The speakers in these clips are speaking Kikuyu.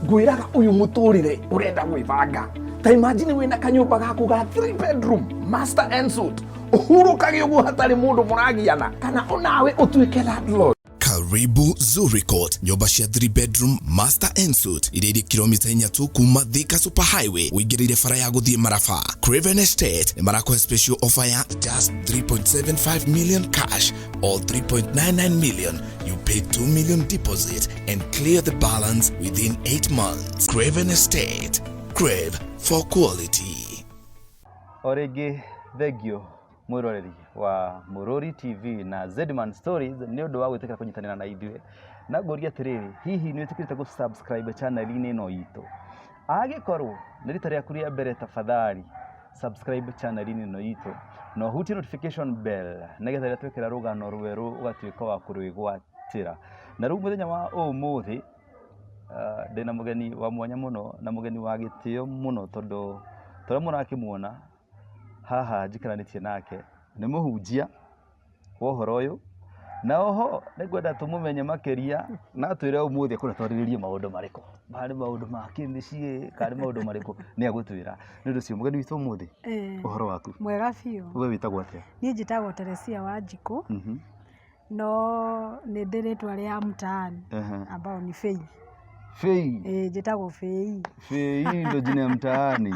Ngwĩraga ũyũ mũtũrĩre ũrenda gwĩbanga. Ta imagine wĩna kanyũmba gaku ga 3 bedroom master en suite, ũhurũkage ũguo hatarĩ mũndũ mũragiana, kana onawe ũtuĩke landlord. Karibu Zuri Court, nyũmba cia 3 bedroom master en suite iria irĩ kilomita 4 tu kuma Thika Super Highway ũingĩrĩire bara ya gũthiĩ Maraba. Craven Estate nĩ marakũhe special offer ya just 3.75 million cash or 3.99 million. You pay 2 million deposit and clear the balance within 8 months. Craven Estate, crave for quality. O rĩngĩ thengio mwĩroreri wa Mũrũri TV na Zedman Stories nĩ ũndũ wa gwĩtĩkĩra kũnyitanĩra na ithuĩ. Na ngũria atĩrĩrĩ, hihi nĩ wĩtĩkĩrĩte gũ subscribe channel-inĩ ĩno itũ? Angĩkorwo nĩ rita rĩaku rĩa mbere, tafadhali subscribe channel-inĩ ĩno itũ na ũhutie notification bell nĩgetha rĩrĩa twekĩra rũgano rwerũ ũgatuĩka wa kũrwĩgwatĩra. Na rĩu mũthenya wa ũmũthĩ ndĩna mũgeni wa mwanya mũno na mũgeni wa gĩtĩo mũno, tondũ torĩa mũrakĩmuona haha njikaranĩtie nake nĩ mũhunjia wa ũhoro ũyũ, na oho nĩ ngwenda tũmũmenye makĩria na atwĩre ũmũthĩ akwenda twarĩrĩrie maũndũ marĩkũ, kana nĩ maũndũ ma kĩmĩciĩ kana nĩ maũndũ marĩkũ, nĩ agũtwĩra. Nĩ ũndũ ũcio, mũgeni witũ ũmũthĩ, ũhoro waku? Mwega biũ. We wĩtagwo atĩa? Niĩ njĩtagwo Teresia Wanjikũ, no nĩ ndĩ rĩtwa rĩa mtaani ambao ni Faith. Fei. Ĩĩ, njĩtagwo Fei. Fei ndo jina ya mtaani?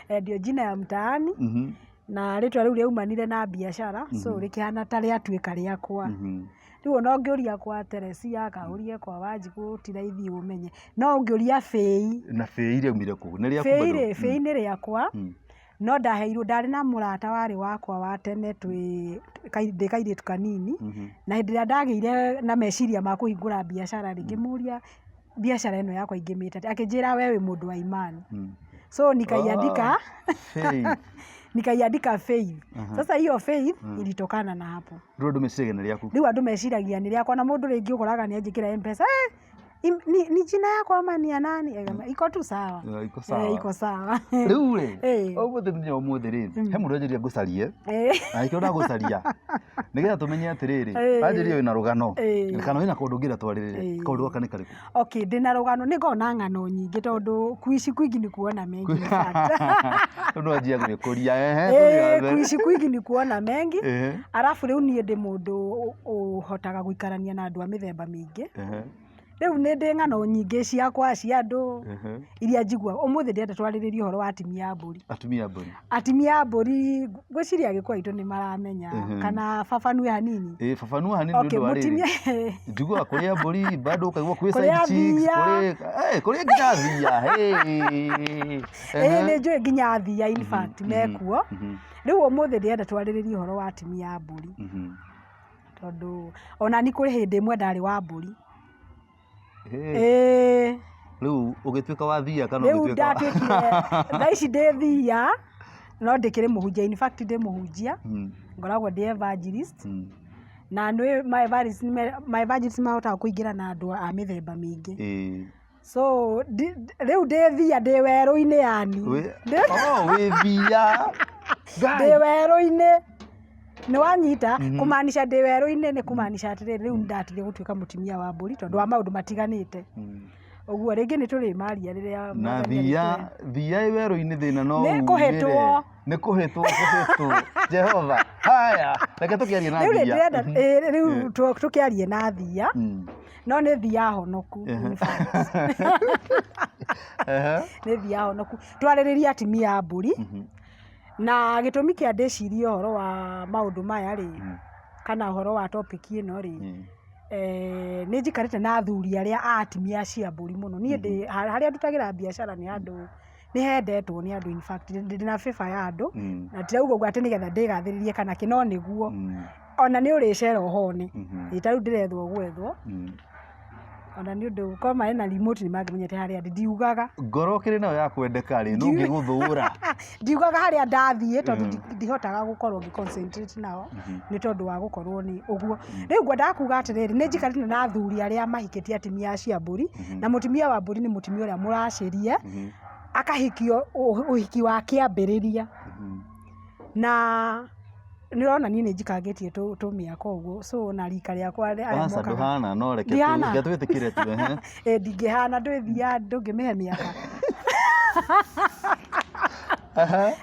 Eh, ndio jina ya mtaani. Na rĩtwa rĩu rĩaumanire na biacara, so rĩkĩhana ta rĩatuĩka rĩakwa. Rĩu ona ũngĩũria kwa Teresia kana ũrie kwa Wanjikũ ti raithi ũmenye, no ũngĩũria Fei. Na Fei rĩaumire kũ? Nĩ rĩaku Fei bado? Rĩ, Fei nĩ rĩakwa, no ndaheirwo, ndarĩ na mũrata warĩ wakwa wa tene twĩ ndĩ kairĩtu kanini, na hĩndĩ ĩrĩa ndagĩire na meciria ma kũhingũra biacara rĩ, ngĩmũria biacara ĩno yakwa ingĩmĩta atĩa, akĩnjĩra we wĩ mũndũ wa imani, so nikaiandika. Oh, Faith. Nikaiandika Faith. Sasa hiyo Faith ilitokana na hapo. Rĩu andũ meciragia nĩ rĩaku. Rĩu andũ meciragia nĩ rĩakwa, na mũndũ rĩngĩ ũkoraga nĩ anjĩkĩra M-Pesa, eh, ni jina yako ama ni ya nani? Iko tu sawa. Iko sawa. Eh, iko sawa. Rĩu rĩ, ũmũthĩ, mũthenya wa ũmũthĩ rĩ, he mũndũ anjĩrire ngũcarie, na nĩkĩo ndagũcaria nĩgetha tũmenye atĩrĩrĩ, anjĩrire wĩna rũgano kana wĩna kaũndũ ũngĩenda twarĩrĩre. Kaũndũ gaka nĩ karĩkũ? Okay, ndĩna rũgano, nĩ ngoragwo na ng'ano nyingĩ tondũ kuishi kwingi ni kuona mengi, in fact. Rĩu no anjia gwĩkũria, ehe, tũthiĩ na mbere. Kuishi kwingi ni kuona mengi. Arabu rĩu niĩ ndĩ mũndũ ũhotaga gũikarania na andũ a mĩthemba mĩingĩ. Rĩu nĩ ndĩ ng'ano nyingĩ ciakwa cia andũ iria njiguaga. Ũmũthĩ ndĩrenda twarĩrĩrie ũhoro wa atumia a mbũri. Atumia a mbũri. Atumia a mbũri, ngwĩciria Agĩkũyũ aitũ nĩ maramenya, kana fafanue hanini? Ĩĩ, fafanua hanini nĩ Okay, ũndũ wa rĩrĩ, mũtumia njiguaga kũrĩa mbũri bado ũkaigua kwĩ Kũrĩa side chicks, thia. kũrĩ kũrĩ nginya thia. Hey. Ĩĩ, nĩ njũĩ nginya thia in fact mekuo. Rĩu ũmũthĩ ndĩrenda twarĩrĩrie ũhoro wa atumia a mbũri, tondũ ona ni kũrĩ hĩndĩ ĩmwe ndarĩ wa mbũri. Hey. Ĩĩ. Rĩu ũgĩtuĩka wa thia kana Rĩu ũgĩtuĩka ndatuĩkire, thaa ici ndĩ thia, no ndĩkĩrĩ mũhunjia, in fact ndĩ mũhunjia, ngoragwo ndĩ evangelist, na nĩ ma evangelist, ma evangelist mahotaga kũingĩra na andũ a mĩthemba mĩingĩ. So rĩu ndĩ thia, ndĩ werũ-inĩ yani. Oh, wĩ thia. Ndĩ werũ-inĩ, nĩ wanyita? Kũmaanisha ndĩ werũ-inĩ nĩ kũmaanisha atĩrĩrĩ, rĩu nĩndatigire gũtuĩka mũtumia wa mbũri tondũ wa maũndũ matiganĩte. Ũguo rĩngĩ nĩ tũrĩmaria rĩrĩa Na Mwathani thia arĩtũhe. Thia ĩ werũ-inĩ, thĩna no Nĩ umĩre. kũhĩtwo. Nĩ kũhĩtwo, kũhĩtwo. Jehova, haya, reke tũkĩarie na Rĩu rĩ thia. ndĩrenda, ĩĩ, rĩu tũkĩarie na thia, no nĩ thia honoku, in fact. Nĩ thia honoku. Twarĩrĩrie atumia a mbũri, na gĩtũmi kĩa ndĩcirie ũhoro wa maũndũ maya rĩ, kana ũhoro wa topic ĩno rĩ, nĩ njikarĩte na athuri arĩa a atumia cia mbũri mũno. Niĩ ndĩ harĩa ndutagĩra biacara nĩ handũ nĩ hendetwo nĩ andũ, in fact ndĩna favor ya andũ, na ndirauga ũguo atĩ nĩgetha ndĩgathĩrĩrie kana kĩ, no nĩguo ona nĩ ũrĩcera ũhone. Ĩĩ, ta rĩu ndĩrethwo gwethwo, ona nĩ ũndũ korwo marĩ na remote nĩ mangĩmenyete harĩa ndĩ, ndiugaga. Ngoro ũkĩrĩ nayo ya kwendeka rĩ, no ũngĩgũthũra. Ndiugaga harĩa ndathiĩ tondũ ndihotaga gũkorwo ngĩ concentrate nao nĩ tondũ wa gũkorwo nĩ ũguo. Rĩu ngwendaga kuga atĩrĩrĩ, nĩ njikarĩte na athuri arĩa mahikĩtie atumia cia mbũri, na mũtumia wa mbũri nĩ mũtumia ũrĩa mũracĩrie, akahikio ũhiki wa kĩambĩrĩria, na Nĩũrona niĩ nĩ njikangĩtie tũmĩaka ũguo, so na rika rĩakwa arĩa Aca mokaga ndũhana no reke Ndihana? reke twĩtĩkĩre tu ehe. Ĩ ndingĩhana, ndwĩthia ndũngĩmĩhe mĩaka.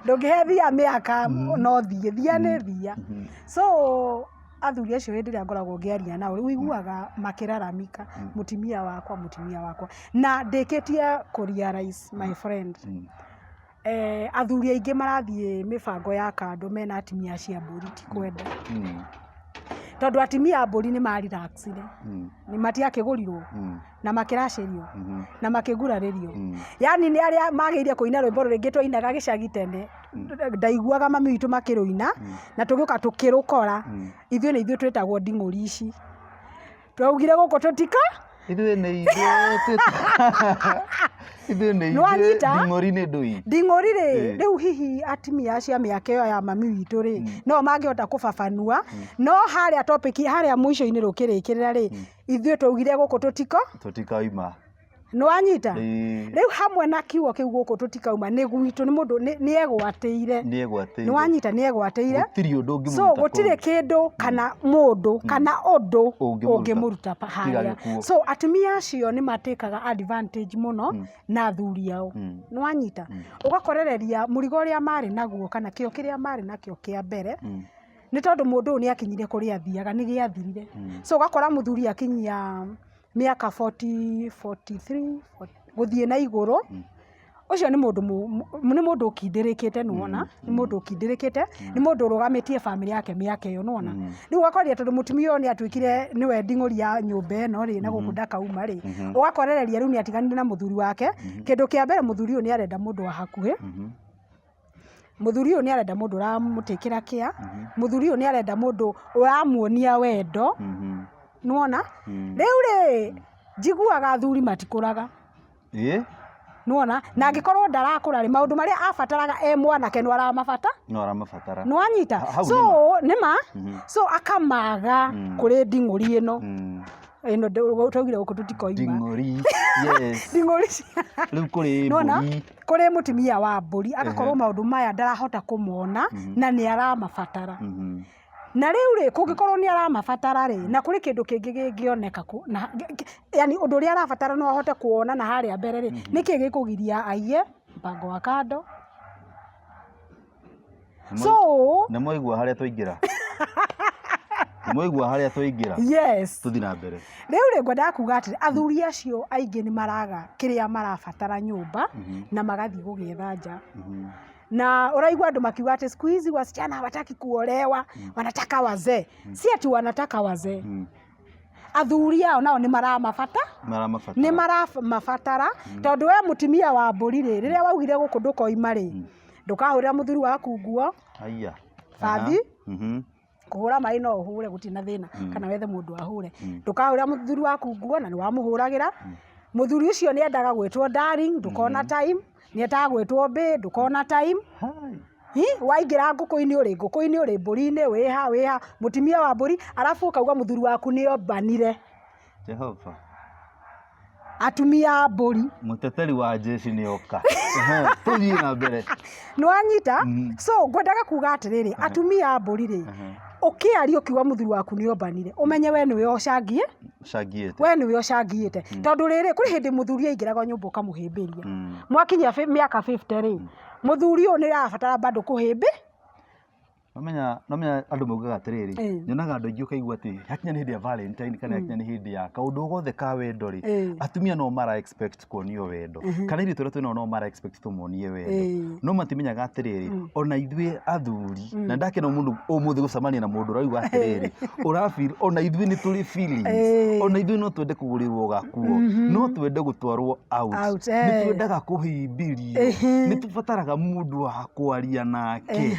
Ndũngĩhe thia mĩaka no thiĩ, thia nĩ thia. So athuri acio hĩndĩ ĩrĩa ngoragwo ngĩaria nao ũiguaga makĩraramika, mũtumia wakwa, mũtumia wakwa. Na ndĩkĩtie kũ realize my friend, athuri aingĩ marathiĩ mĩbango ya kando mena atumia acio a mbũri ti kwenda. Tondũ atumia a mbũri nĩ ma relax ire, matiakĩgũrirwo na makĩracĩrio na makĩgurarĩrio. Yaani nĩ arĩa magĩrĩire kũina rwĩmbo rũngĩ twainaga gĩcagi tene, ndaiguaga mami witũ makĩrũina, na tũgĩũka tũkĩrũkora, ithuĩ nĩ ithuĩ twĩtagwo nding'ũri ici. Twaugire gũkũ tũtika Ithuĩ nĩ ithuĩ ithuĩ nĩ ithuĩ Nĩwanyita? nding'ũri nĩ ndũi. Nding'ũri rĩ, Ĩĩ. rĩu hihi atumia acio a mĩaka ĩyo ya mami witũ rĩ, no mangĩhota kũbabanua, no harĩa topic harĩa mũico-inĩ rũkĩrĩkĩrĩra rĩ, ithuĩ twaugire gũkũ tũtiko Tũtikaima. Nĩwanyita? Ĩĩ. Rĩu hamwe na kiugo kĩu gũkũ tũtikauma nĩ gwitũ, nĩ mũndũ nĩ egwatĩire. Nĩ egwatĩire. Nĩwanyita? Nĩ egwatĩire. Gũtirĩ ũndũ ũngĩmũruta So gũtirĩ kũu. kĩndũ kana mũndũ kana ũndũ Ũngĩmũruta. ũngĩmũruta Tiga harĩa. gĩkuũ. So atumia acio nĩ matĩkaga advantage mũno na athuri ao. Nĩwanyita? Ũgakorereria mũrigo ũrĩa marĩ naguo kana kĩo kĩrĩa marĩ nakĩo kĩa mbere, nĩ tondũ mũndũ ũyũ nĩ akinyire kũrĩa athiaga, nĩ gĩathirire. So ũgakora mũthuri akinyia mĩaka 40, 43, gũthiĩ na igũrũ, ũcio nĩ mũndũ nĩ mũndũ ũkindĩrĩkĩte nĩwona, nĩ mũndũ ũkindĩrĩkĩte, nĩ mũndũ ũrũgamĩtie bamĩrĩ yake mĩaka ĩyo nĩwona. Rĩu ũgakoria tondũ mũtumia ũyũ nĩ atuĩkire nĩwe nding'ũri ya nyũmba ĩno rĩ, na gũkũ ndakauma rĩ, ũgakorereria rĩu nĩ atiganire na mũthuri wake. Kĩndũ kĩa mbere mũthuri ũyũ nĩ arenda mũndũ wa hakuhĩ, mũthuri ũyũ nĩ arenda mũndũ ũramũtĩkĩra care, mũthuri ũyũ nĩ arenda mũndũ ũramuonia wendo, nĩwona. Rĩu rĩ, njiguaga athuri matikũraga. Ĩĩ. Nĩwona, na angĩkorwo ndarakũra rĩ, maũndũ marĩa abataraga e mwanake no aramabata. No aramabatara. Nĩwanyita? Hau So nĩma. nĩma, so akamaga kũrĩ nding'ũri ĩno. Ĩno twaugire gũkũ tũtikoima. Nding'ũri. Yes. Nding'ũri. Rĩu kũrĩ Nĩwona? mbũri. Kũrĩ mũtumia wa mbũri, agakorwo maũndũ maya ndarahota kũmona na nĩ aramabatara. Na rĩu rĩ, kũngĩkorwo nĩ aramabatara rĩ, na kũrĩ kĩndũ kĩngĩ kĩngĩoneka kũ, na, yani ũndũ ũrĩa arabatara no ahote kuwona na harĩa mbere rĩ, nĩkĩ gĩkũgiria aiye mpango wa kando? So, Nĩ mwaigua harĩa twaingĩra? Nĩ mwaigua harĩa twaingĩra? Yes. Tũthiĩ na mbere. Rĩu rĩ, ngwendaga kuga atĩrĩ, athuri acio aingĩ nĩ maraga kĩrĩa marabatara nyũmba na magathiĩ gũgĩetha nja. Na ũraigua andũ makiuga atĩ siku hizi wasichana hawataki kuolewa, wanataka wazee. Si ati wanataka wazee. Athuri ao nao nĩ maramabata. Maramabatara. Nĩ maramabatara, tondũ we mũtumia wa mbũri rĩ, rĩrĩa waugire gũkũ ndũkoima rĩ, ndũkahũrĩra mũthuri waku nguo. Haiya. Bathi. Kũhũra maĩ no ũhũre gũtirĩ na thĩna, kana wethe mũndũ ahũre. Ndũkahũrĩra mũthuri waku nguo na nĩ wamũhũragĩra. Mũthuri ũcio nĩ endaga gwĩtwo darling, ndũkona time. Nĩ endaga gwĩtwo bae, ndũkona time. Hi, waingĩra ngũkũ-inĩ ũrĩ ngũkũ-inĩ, ũrĩ mbũri-inĩ, wĩha, wĩha, mũtumia wa mbũri, arabu ũkauga mũthuri waku nĩ ombanire. Jehova. Atumia a mbũri. Mũteteri wa jeshi nĩ oka. Tũthiĩ na mbere. Nĩwanyita? So ngwendaga kuga atĩrĩrĩ, atumia a mbũri rĩ, ũkĩaria ũkiuga mũthuri waku nĩ ombanire, ũmenye we nĩwe ũcangie. Ũcangĩte. We nĩwe ũcangĩte. Tondũ rĩrĩ, kũrĩ hĩndĩ mũthuri aingĩraga nyũmba ũkamũhĩmbĩria. Mwakinyia mĩaka 50 rĩ, mũthuri ũyũ nĩ arabatara bado kũhĩmbĩ. Nomenya andũ maugaga atĩrĩrĩ, nyonaga andũ aingĩ ũkaigua atĩ hakinya nĩ hĩndĩ ya Valentine kana hakinya nĩ hĩndĩ ya kaũndũ gothe ka wendo rĩ, atumia no mara expect kuonio wendo, kana airĩtu arĩa twĩnao no mara expect tũmonie wendo, no matimenyaga atĩrĩrĩ, ona ithuĩ athuri, na ndakena mũno ũmũthĩ gũcemania na mũndũ ũrauga atĩrĩrĩ, ũra feel ona ithuĩ nĩ tũrĩ feelings, ona ithuĩ no twende kũgũrĩrwo gakuo, no twende gũtwarwo out, Out, nĩ twendaga kũhĩmbĩrio, nĩ tũbataraga mũndũ wa kwaria nake.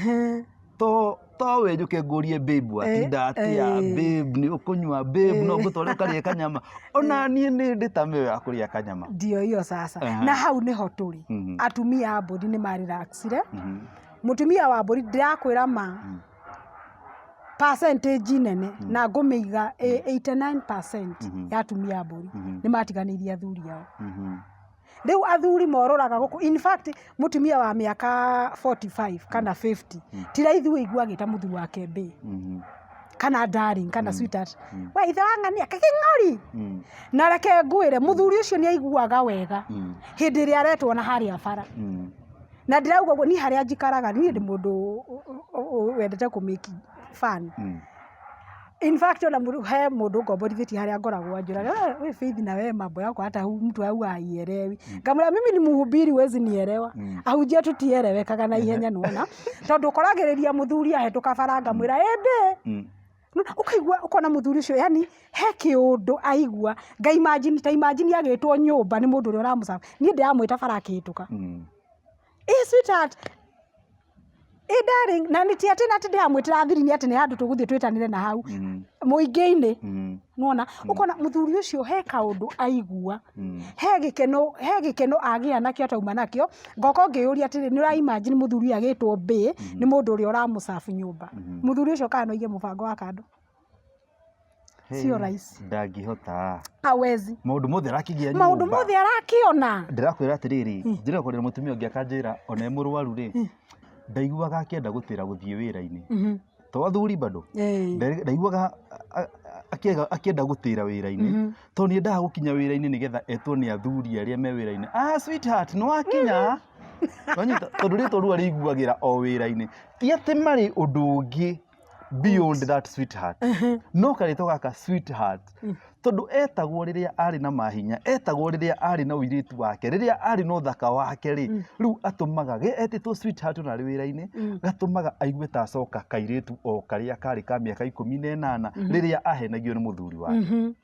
To we njũke ngũrie babe watinda atĩa, babe nĩ ũkũnyua, babe no ngũtware ũkarĩe kanyama. Ona niĩ nĩ ndĩ tamaa ĩyo ya kũrĩa kanyama. Ndio hiyo sasa. Na hau nĩho tũrĩ. Atumia a mbũri nĩ marelaxire. Mũtumia wa mbũri ndĩrakwĩra ma, percentage nene na ngũmĩiga 89% ya atumia a mbũri nĩ matiganĩirie athuri ao. Rĩu athuri morũraga gũkũ, in fact mũtumia wa mĩaka 45 kana 50 ti raithi ũigue agĩta mũthuri wake bae kana darling kana sweetheart. We ithe wa ng'ania kĩng'ori. Na reke ngwĩre, mũthuri ũcio nĩ aiguaga wega hĩndĩ ĩrĩa aretwo na harĩa bara. Na ndĩrauga ũguo, niĩ harĩa njikaraga, niĩ ndĩ mũndũ wendete kũ make fun. In fact ona he mũndũ ngomborithĩtie harĩa ngoragwo anjũraga, "We Faith na wewe mambo yako hata mtu huwa haielewi." Ngamwĩra mimi ni mhubiri huwezi nielewa. Ahunjia tũtielewekaga na ihenya nĩwona. Tondũ ũkoragĩrĩria mũthuri ahĩtũka bara ngamwĩra ĩ bae. Ũkaigua ũkona mũthuri ũcio yani he kĩũndũ aigua. Nga imagine, ta imagine agĩtwo nyũmba nĩ mũndũ ũrĩa ũramũserve. Niĩ ndĩramwĩta bara akĩhĩtũka. Ĩ sweetheart, ĩ darling, na nĩ ti atĩ atĩ ndĩramwĩtĩra thiri-inĩ atĩ nĩ handũ tũgũthiĩ twĩtanĩre na hau mũingĩ-inĩ. Nĩwona? Ũkona mũthuri ũcio he kaũndũ aigua, he gĩkeno agĩa nakĩo atauma nakĩo, ngoka ngĩyũria atĩrĩrĩ, nĩ ũra imagine mũthuri ũyũ agĩtwo bae nĩ mũndũ ũrĩa ũramũserve nyũmba. Mũthuri ũcio kana no aige mũbango wa kando? Sio rahisi. Ndangĩhota. Hawezi. Maũndũ mothe arakĩgĩa nyũmba. Maũndũ mothe arakĩona. Ndĩrakwĩra atĩrĩrĩ, ndĩrenda kwarĩra mũtumia ũngĩ akanjĩra ona e mũrwaru rĩ, ndaiguaga akĩenda gũtĩra gũthiĩ wĩra-inĩ. To athuri bado. Ndaiguaga akĩenda gũtĩra wĩra-inĩ, tondũ nĩ endaga gũkinya wĩra-inĩ nĩgetha etwo nĩ athuri arĩa me wĩra-inĩ. Ah sweetheart, nĩ wakinya? Wanyita? Tondũ rĩtwa rĩu arĩiguagĩra o wĩra-inĩ. Ti atĩ marĩ ũndũ ũngĩ beyond that sweetheart. No karĩtwa gaka sweetheart, tondũ etagwo rĩrĩa arĩ na mahinya, etagwo rĩrĩa arĩ na ũirĩtu wake, rĩrĩa arĩ na ũthaka wake rĩ, rĩu atũmaga etĩtwo sweetheart ona arĩ wĩra-inĩ, gatũmaga aigue ta acoka kairĩtu o karĩa karĩ ka mĩaka 18 rĩrĩa ahenagio nĩ mũthuri wake.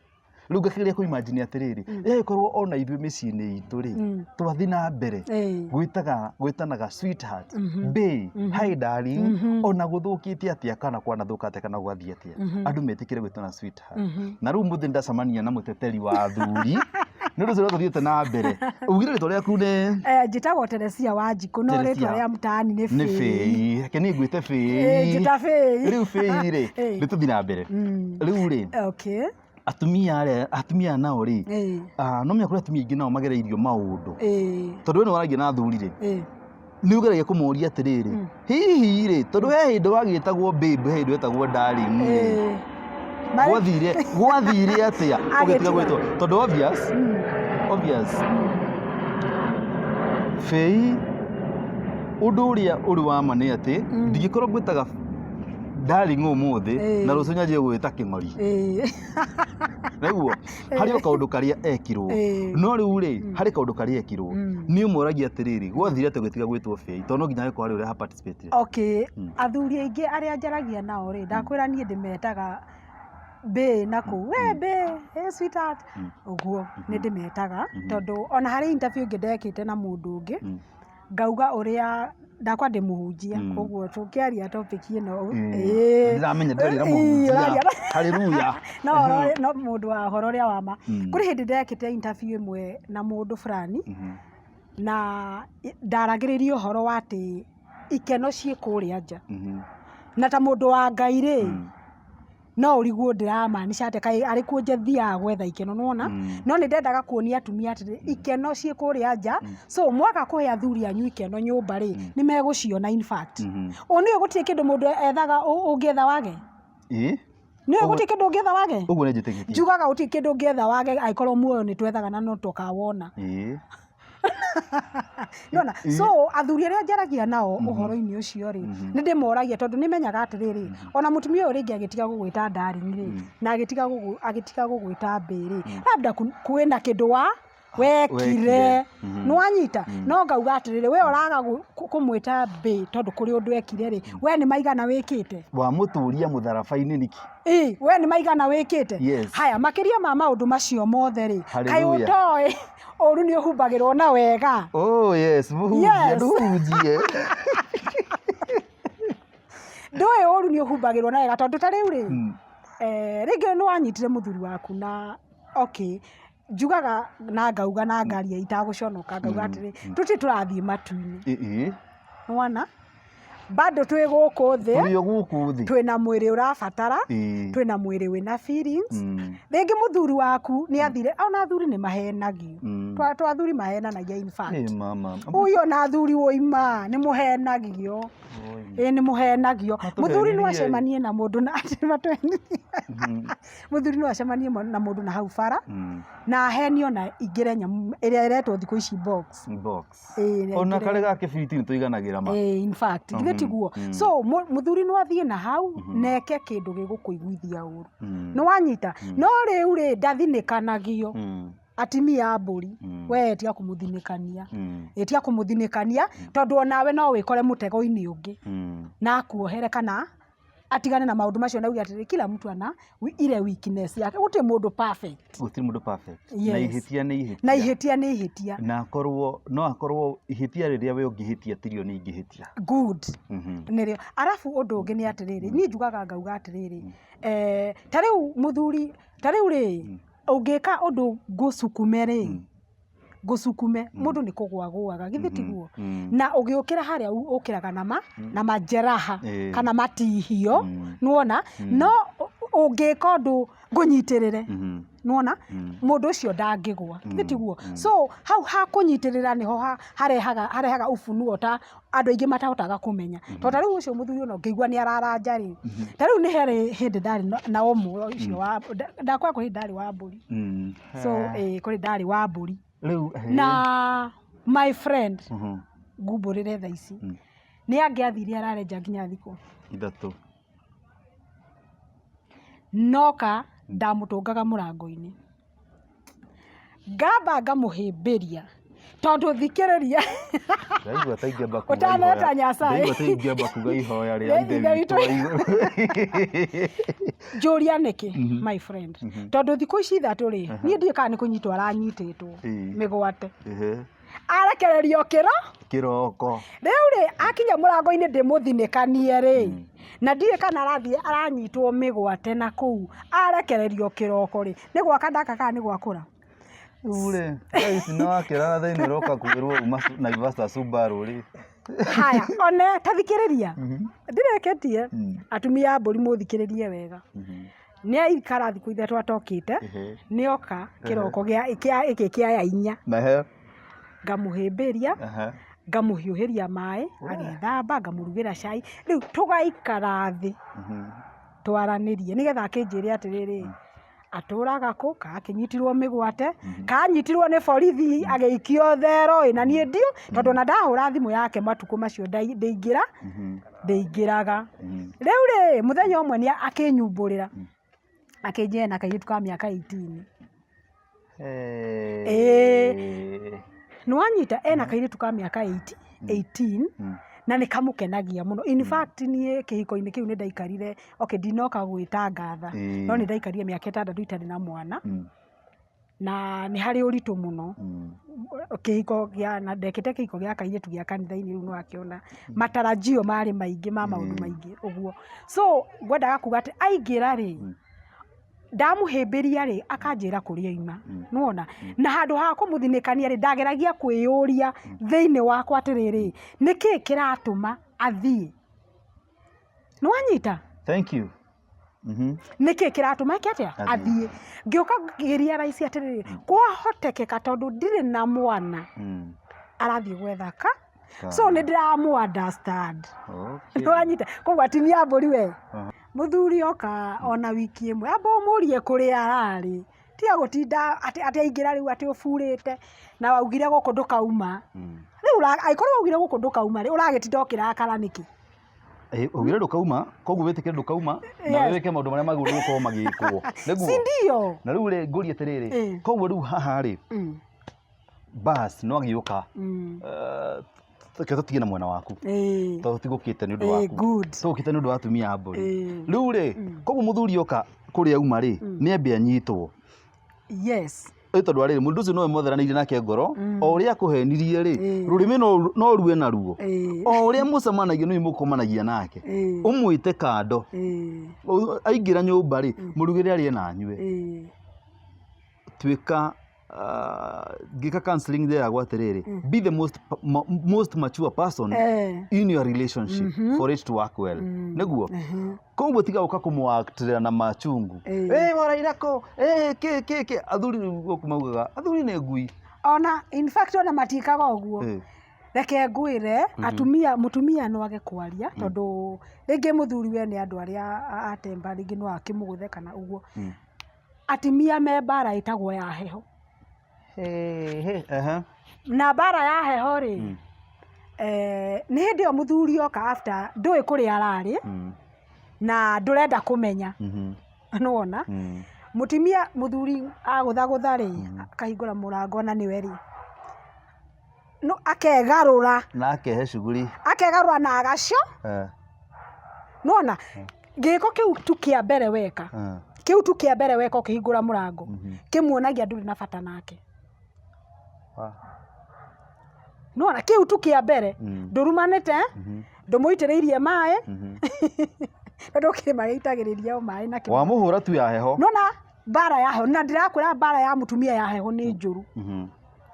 Rĩu ngakĩgeria kũ imagine atĩrĩrĩ, ĩgĩkorwo ona ithuĩ mĩciĩ-inĩ itũ rĩ, twathiĩ na mbere gwĩtaga gwĩtanaga sweetheart, bae, hi darling, ona gũthũkĩte atĩa kana kwanathũka atĩa kana gwathiĩ atĩa, andũ metĩkĩre gwĩtana sweetheart. Na rĩu mũthĩ ndacemania na mũteteri wa athuri, nĩ ũndũ ũcio tũthiĩte na mbere. Ugire rĩtwa rĩaku nĩ? Njĩtagwo Teresia Wanjikũ, no rĩtwa rĩa mtaani nĩ Nĩ Bĩi. Bĩi. Reke niĩ ngwĩte Bĩi. Njĩta Bĩi. Rĩu Bĩi rĩ, nĩ tũthiĩ na mbere. Rĩu rĩ, atumia arĩa atumia nao rĩ, no menya kũrĩ atumia aingĩ nao magereirio maũndũ. Tondũ we nĩ waragia na athuri rĩ, nĩ ũgeragia kũmoria atĩrĩrĩ, hihi rĩ, tondũ he hĩndĩ wagĩtagwo babe, he hĩndĩ wetagwo darling rĩ, gwathire atĩa ũgĩtiga gwĩtwo? Tondũ obvious, obvious, Bĩi, ũndũ ũrĩa ũrĩ wa ma nĩ atĩ, ndingĩkorwo ngwĩtaga darling ũmũthĩ na rũciũ nyanjie gũgwĩta kĩng'ori. Nĩguo harĩ o kaũndũ karĩa ekirwo. No rĩu rĩ, harĩ kaũndũ karĩa ekirwo, nĩ ũmoragia atĩrĩrĩ, gwathire atĩa ũgĩtiga gwĩtwo Bĩi? Tondũ no nginya hagĩkorwo harĩ ũrĩa ha participate. Okay, athuri aingĩ arĩa njaragia nao rĩ, ndakwĩra niĩ ndĩmetaga bae na kũu, we bae, hey sweetheart, ũguo nĩ ndĩmetaga, tondũ ona harĩ interview ĩngĩ ndekĩte na mũndũ ũngĩ, ngauga ũrĩa ndakwa ndĩ mũhunjia, koguo tũkĩaria topic ĩno, Ndĩramenya ndĩraria na mũhunjia. Hallelujah. No no mũndũ wa ũhoro ũrĩa wa ma. Kũrĩ hĩndĩ ndekĩte interview ĩmwe na mũndũ fulani, na ndaragĩrĩria ũhoro wa atĩ ikeno ciĩ kũrĩa nja. Na ta mũndũ wa Ngai rĩ, no ũrigwo ndĩramaanisha atĩa, kaĩ arĩ kuo thiaga gwetha ikeno, nĩwona? No nĩ ndendaga kuonia atumia atĩrĩ, ikeno ciĩ kũrĩa nja, so mwaga kũhe athuri anyu ikeno nyũmba rĩ, nĩ megũciona in fact. Ũ nĩũĩ gũtirĩ kĩndũ mũndũ ethaga ũngĩetha wage? Nĩũĩ gũtirĩ kĩndũ ũngĩetha wage? Ũguo nĩ njĩtĩkĩtie. Njugaga gũtirĩ kĩndũ ũngĩetha wage angĩkorwo muoyo nĩ twethaga na no tũkawona. Nĩwona? So athuri arĩa njaragia nao ũhoro-inĩ ũcio rĩ, nĩ ndĩmoragia tondũ nĩ menyaga atĩrĩrĩ, ona mũtumia ũyũ rĩngĩ agĩtiga gũgwĩta darling rĩ, na agĩtiga gũgwĩta bae rĩ, labda kwĩna kĩndũ wa wekire. Nĩwanyita? No ngauga atĩrĩrĩ, we ũraga kũmwĩta bae tondũ kũrĩ ũndũ ekire rĩ, we nĩ maigana wĩkĩte? Wamũtũria mũtharaba-inĩ nĩkĩ? Ĩ, we nĩ maigana wĩkĩte? Yes. Haya, makĩria ma maũndũ macio mothe rĩ, kaĩ Hallelujah. ũtoĩ ũru nĩ ũhumbagĩrwo na wega? Oh yes, mũhunjia, Yes. ndũhunjie. Ndũĩ ũru nĩ ũhumbagĩrwo na wega tondũ ta rĩu rĩ, rĩngĩ nĩ wanyitire mũthuri waku na okay, njugaga na ngauga na ngaria itagũconoka, ngauga atĩrĩ, tũtirĩ tũrathiĩ matu-inĩ. Nĩwona? Bado twĩ gũkũ thĩ. Tũrĩ o gũkũ thĩ. Twĩna mwĩrĩ ũrabatara. Twĩna mwĩrĩ wĩna feelings. Rĩngĩ mũthuri waku nĩ athire, ona athuri nĩ mahenagio. Twa athuri mahenanagia in fact. Ĩ mama. Ũyũ ona athuri woima nĩ mũhenagio. Ĩ nĩ mũhenagio. Mũthuri no Matũhenirie. acemanie na mũndũ na matũhenirie. Mũthuri no acemanie na mũndũ na hau bara na ahenio na ingĩre nyamũ ĩrĩa ĩretwo thikũ ici box. Box. Ĩĩ, na Ona ingĩre- karĩ ga kĩbiriti nĩ tũiganagĩra ma. Ĩĩ, in fact githĩ tiguo? So mũthuri no athiĩ na hau na eke kĩndũ gĩgũkũiguithia ũru. Nĩ wanyita? No rĩu rĩ, ndathinĩkanagio. Atimia a mbũri, we tiga kũmũthinĩkania. Ĩ tiga kũmũthinĩkania tondũ onawe no wĩkore mũtego-inĩ ũngĩ. Na akuohere kana atigane na maũndũ macio na auge atĩrĩrĩ, kila mtu ana ile weakness yake. Gũtirĩ mũndũ perfect. Gũtirĩ mũndũ perfect. Na Yes. ihĩtia nĩ ihĩtia. Na ihĩtia nĩ ihĩtia. Na akorwo, no akorwo ihĩtia rĩrĩa we ũngĩhĩtia tirio niĩ ingĩhĩtia. Good. Nĩrĩo. Arabu ũndũ ũngĩ nĩ atĩrĩrĩ, niĩ njugaga ngauga atĩrĩrĩ, ta rĩu mũthuri, ta rĩu rĩ, ũngĩka ũndũ ngũcukume rĩ, ngũcukume, mũndũ nĩ kũgũa agũaga, githĩ tiguo? Na ũgĩũkĩra harĩa ũkĩraga na majeraha kana matihio, nĩwona? No ũngĩka ũndũ ngũnyitĩrĩre, nĩwona? Mũndũ ũcio ndangĩgũa, githĩ tiguo? So hau ha kũnyitĩrĩra nĩho harehaga ufunuo ta andũ aingĩ matahotaga kũmenya. Tondũ ta rĩu ũcio mũthuri ona ũngĩigua nĩ araranja rĩ, ta rĩu nĩ harĩ hĩndĩ ndarĩ na ũmwe ũcio wa, ndakwĩra kũrĩ ndarĩ wa mbũri. So, kũrĩ ndarĩ wa mbũri. Rĩu, Na my friend, ngumbũrĩre thaa ici, nĩ angĩathire ararenja nginya thikũ 3. Noka ndamũtũngaga mũrango-inĩ. Ngamba ngamũhĩmbĩria tondũ thikĩrĩria. Ndaigua ta ingĩamba kuga Ũtaneta ihoya. Nyasaye. Ndaigua ta ingĩamba kuga ihoya rĩa Rĩa Ithe Ithe witũ witũ. wa igũrũ. Njũria nĩkĩ, my friend. Tondũ thikũ ici 3 rĩ, niĩ ndiũĩ kana nĩ kũnyitwo aranyitĩtwo mĩgwate. Arekererio kĩro? Kĩroko. Rĩu rĩ, akinya mũrango-inĩ ndĩmũthinĩkanie rĩ, na ndiũĩ kana arathiĩ aranyitwo mĩgwate na kũu, arekererio kĩroko rĩ, nĩ gwaka ndaka kana nĩ gwakũra? Rĩu rĩ, thaa ici nĩ wakĩrara thĩinĩ ũroka kwĩrwo uma Naivasha Subaru rĩ. Haya, one, ta thikĩrĩria. Ndirĩkĩtie. Atumia a mbũri mũthikĩrĩrie wega. Nĩ aikara thikũ 3 atokĩte, nĩ oka kĩroko gĩa gĩkĩ kĩa ya 4. Ngamũhĩmbĩria, ngamũhiũhĩria maĩ, agethamba, ngamũrugĩra cai. Rĩu tũgaikara thĩ, twaranĩrie, nĩgetha akĩnjĩre atĩrĩrĩ, atũraga kũ, kana akĩnyitirwo mĩgwate, kana anyitirwo nĩ borithi, agĩikio thero ĩ, na niĩ ndiũ, tondũ ona ndahũra thimũ yake matukũ macio ndĩingĩraga. Rĩu rĩ, mũthenya ũmwe nĩ akĩnyumbũrĩra, akĩnjĩra ena kairĩtu ka mĩaka 18. Ĩĩ. Nĩwanyita ena kairĩtu ka mĩaka 18, na nĩ kamũkenagia mũno. In fact, niĩ kĩhiko-inĩ kĩu nĩ ndaikarire, okay, ndinoka gwĩtangatha, no nĩ ndaikarire mĩaka 6 itarĩ na mwana, na nĩ harĩ ũritũ mũno. Kĩhiko gĩa, na ndekĩte kĩhiko gĩa kairĩtu gĩa kanitha-inĩ rĩu nĩwakĩona, matarajio marĩ maingĩ ma maũndũ maingĩ ũguo. So, ngwendaga kuga atĩ aingĩra rĩ, ndamũhĩmbĩria rĩ, akanjĩra kũrĩa aima. Nĩwona? Na handũ ha kũmũthinĩkania rĩ, ndageragia kwĩyũria thĩinĩ wakwa atĩrĩrĩ, nĩkĩĩ kĩratũma athiĩ? Nĩwanyita? Thank you. Nĩkĩĩ kĩratũma eke atĩa? Athiĩ. Ngĩũka ngĩria raici atĩrĩrĩ, kwahotekeka tondũ ndirĩ na mwana, arathiĩ gwetha ka. So nĩ ndĩramũ understand. Nĩwanyita? Koguo atumia a mbũri we, mũthuri oka ona wiki ĩmwe, amba ũmũrie kũrĩa ararĩ. Tiga gũtinda atĩ aingĩra rĩu atĩ ũburĩte na waugire gũkũ ndũkauma. Rĩu angĩkorwo waugire gũkũ ndũkauma rĩ, ũragĩtinda ũkĩrakara nĩkĩ? Augire ndũkauma, koguo wĩtĩkĩre ndũkauma, na wĩke maũndũ marĩa magĩrĩirwo gũkorwo magĩkwo. Nĩguo? Si ndio? Na rĩu rĩ, ngũrie atĩrĩrĩ, koguo rĩu haha rĩ, bas no agĩũka. Reke tũtige na mwena waku. Tondũ tũtigũkĩte nĩ ũndũ waku. Tũgũkĩte nĩ ũndũ wa atumia a mbũri. Rĩu rĩ, koguo mũthuri oka kũrĩa auma rĩ, nĩ ambe anyitwo. Ĩ tondũ wa rĩrĩ, mũndũ ũcio nowe mwetheranĩirie nake ngoro, o ũrĩa akũhenirie rĩ, rũrĩmĩ no rue naruo. O ũrĩa mũcemanagia nĩ mũkomanagia nake. Ũmwĩte kando. Aingĩra nyũmba rĩ, mũrugĩre arĩe na anyue. Tuĩka Ngĩka counseling ndĩragwo atĩrĩrĩ, be the most mature person in your relationship for it to work well. Nĩguo koguo tiga gũka kũmũaktĩra na machungu. "Ĩ, waraira kũ? Ĩ, kĩ kĩ kĩ?" Athuri rĩu gũkũ maugaga athuri nĩ ngui. Ona in fact ona matiĩkaga ũguo. Reke ngwĩre, atumia, mũtumia no age kwaria tondũ rĩngĩ mũthuri we nĩ andũ arĩa atemba, rĩngĩ no akĩmũgũthe kana ũguo. Atumia me mbara ĩtagwo ya heho. Hey, ehe. Na mbara ya heho rĩ, nĩ hĩndĩ ĩyo mũthuri oka after ndũĩ kũrĩa ararĩ na ndũrenda kũmenya. Nĩwona? Mũtumia, mũthuri agũthagũtha rĩ, akahingũra mũrango na nĩwe rĩ, no akegarũra. Na akehe cuguri. Akegarũra na agaco. Nĩwona? Gĩko kĩu tu kĩa mbere weka. Kĩu tu kĩa mbere weka ũkĩhingũra mũrango. Kĩmuonagia ndũrĩ na bata nake. Nĩwona? Kĩu tu kĩa mbere. Ndũrumanĩte, ndũmũitĩrĩirie maĩ, tondũ kĩrĩma gĩitagĩrĩria o maĩ na kĩmwe. Wamũhũra tu ya heho. Nĩwona mbara ya heho, na ndĩrakwĩra mbara ya mũtumia ya heho nĩ njũru.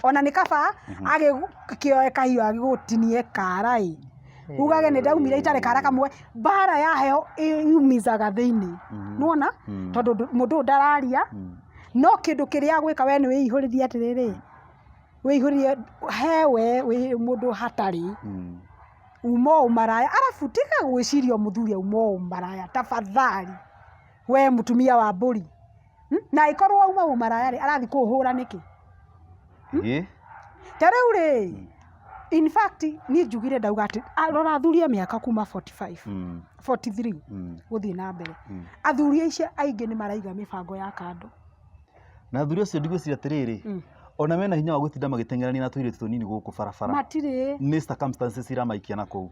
Ona nĩ kaba agĩkĩoe kahiũ agĩgũtinie kara ĩ, ugage nĩ ndaumire itarĩ kara kamwe. Mbara ya heho yumizaga thĩinĩ. Nĩwona? Tondũ mũndũ ũyũ ndararia, no kĩndũ kĩrĩa agwĩka we nĩ wĩihũrĩrie atĩrĩrĩ, wĩihũrĩrie he we wĩ mũndũ hatarĩ. Uma o ũmaraya, arabu tiga gwĩciria o mũthuri auma o ũmaraya tafadhali, we mũtumia wa mbũri. Na angĩkorwo auma ũmaraya rĩ, arathiĩ kũũhũra nĩkĩ? Ta rĩu rĩ, in fact niĩ njugire ndauga atĩ, rora athuri a mĩaka kuma 45, 43 gũthiĩ na mbere. Athuri acio aingĩ nĩ maraiga mĩbango ya kando. Na athuri acio ndigwĩciria atĩrĩrĩ, ona mena hinya wa gũtinda magĩteng'erania na tũirĩtu tũnini gũkũ barabara. Matirĩ. Nĩ circumstances iramaikia na kũu.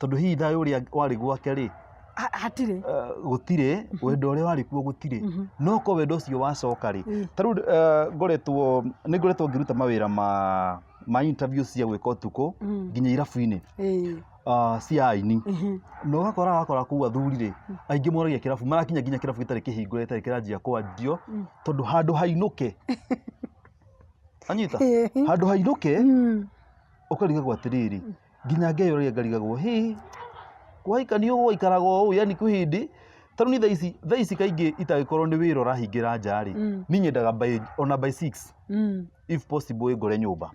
Tondũ hihi thayũ ũrĩa warĩ gwake rĩ, Hatirĩ. Gũtirĩ, wendo ũrĩa warĩ kuo gũtirĩ. No ko wendo ũcio wacoka rĩ, ta rĩu ngoretwo, nĩ ngoretwo ngĩruta mawĩra ma interviews cia gwĩka ũtukũ nginya irabu-inĩ cia aini. Na ũgakora wakora kũu athuri rĩ, aingĩ moragia kĩrabu, marakinya nginya kĩrabu gĩtarĩ kĩhingũre, gĩtarĩ kĩranjia kwanjio, tondũ handũ hainũke. Anyita? Handũ hainũke, ũkarigagwo atĩrĩrĩ, nginya ngeyũragia ngarigagwo, hĩ, kwahikania ũguo gwaikaraga ũũ, yani kwĩ hĩndĩ, ta rĩu niĩ thaa ici kaingĩ itangĩkorwo nĩ wĩra ũrahingĩra nja rĩ, niĩ nyendaga ona by 6 if possible ĩngore nyũmba.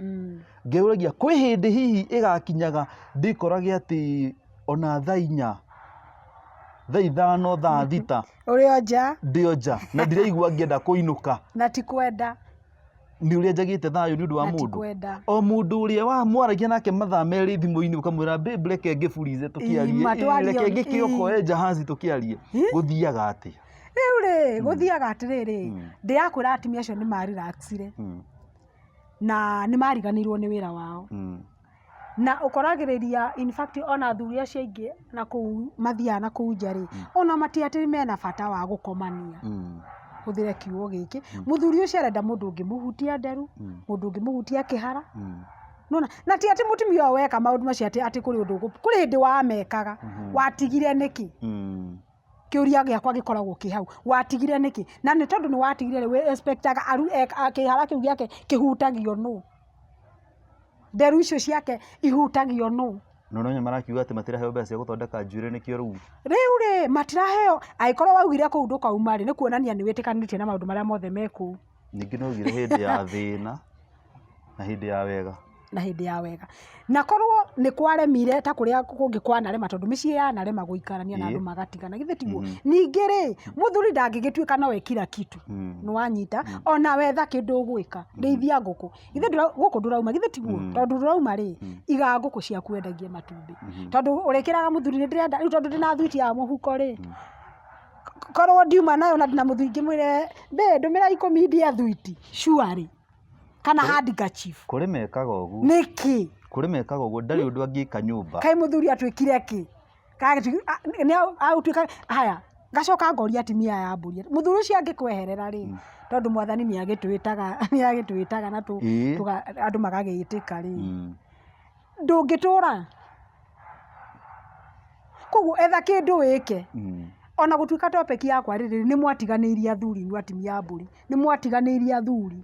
Ngeyũragia kwĩ hĩndĩ hihi ĩgakinyaga ndĩkorage atĩ ona thaa 4, thaa 5, thaa 6 ũrĩ o nja. Ndĩ o nja na ndiraigua ngĩenda kũinũka. Na ti kwenda. Nĩ ũrĩa njagĩte thayũ nĩ ũndũ wa Na ti mũndũ. kwenda. O mũndũ ũrĩa wa mwaragia nake mathaa 2 thimũ-inĩ ũkamwĩra, "Babe, reke ngĩburize tũkĩarie, Ĩ, ĩ, reke matwarie. ngĩkĩokoe jahazi tũkĩarie." Gũthiaga atĩa? Rĩu rĩ, gũthiaga atĩrĩrĩ, ndĩrakwĩra atumia acio nĩ marelaxire na nĩ mariganĩirwo nĩ wĩra wao. Na ũkoragĩrĩria in fact ona athuri acio aingĩ na kũu mathiaga na kũu nja rĩ, ona mati atĩ mena bata wa gũkomania. Hũthĩre kiugo gĩkĩ, mũthuri ũcio arenda mũndũ ũngĩmũhutia nderu, mũndũ ũngĩmũhutia kĩhara. Nĩwona? Na ti atĩ mũtumia ũyũ weka maũndũ macio atĩ kũrĩ ũndũ, kũrĩ hĩndĩ wamekaga, watigire nĩkĩ? Kĩũria gĩakwa gĩkoragwo kĩ hau, watigire nĩkĩ? Na nĩ tondũ nĩ watigire rĩ, wĩ expect aga kĩhara kĩu gĩake kĩhutagio nũ? Nderu icio ciake ihutagio nũ? No no marakiuga atĩ matiraheo mbeca cia gũthondeka njuĩrĩ nĩkĩo rĩu. Rĩu rĩ, matiraheo, angĩkorwo waugire kũu ndũkauma rĩ, nĩ kuonania nĩ wĩtĩkanĩtie na maũndũ marĩa mothe me kũu. Ningĩ no augire hĩndĩ ya thĩna na hĩndĩ ya wega. Na hĩndĩ ya wega. Na korwo nĩ kwaremire ta kũrĩa kũngĩ kwanarema, tondũ mĩciĩ yanarema gũikarania na andũ magatigana, githĩ tiguo? Ningĩ rĩ, mũthuri ndangĩgĩtuĩka nowe kila kitu. Nĩ wanyita? Ona wetha kĩndũ ũgwĩka, rĩithia ngũkũ. Githĩ gũkũ ndũrauma, githĩ tiguo? Tondũ ndũrauma rĩ, iga ngũkũ ciaku wendagie matumbĩ. Tondũ ũrĩkĩraga mũthuri nĩ ndĩrenda, rĩu tondũ ndĩna thwiti ya mũhuko rĩ, korwo ndiuma nayo na ndĩna mũthuri ngĩmwĩre, "Bae, ndũmĩra 10 ndĩe thwiti," surely. Kana handkerchief. Kũrĩ mekaga ũguo. Nĩkĩ? Kũrĩ mekaga ũguo, ndarĩ ũndũ angĩka nyũmba. Kaĩ mũthuri atuĩkire kĩ? Nĩ agũtuĩka haya, ngacoka ngoria atumia aya a mbũri, mũthuri ũcio angĩkweherera rĩ, tondũ mwathani nĩ agĩtwĩtaga, nĩ agĩtwĩtaga na andũ magagĩtĩka rĩ, ndũngĩtũra? Koguo etha kĩndũ wĩke. Ona gũtuĩka topic yakwa rĩrĩ, nĩ mwatiganĩirie athuri inyuĩ atumia a mbũri, nĩ mwatiganĩirie athuri.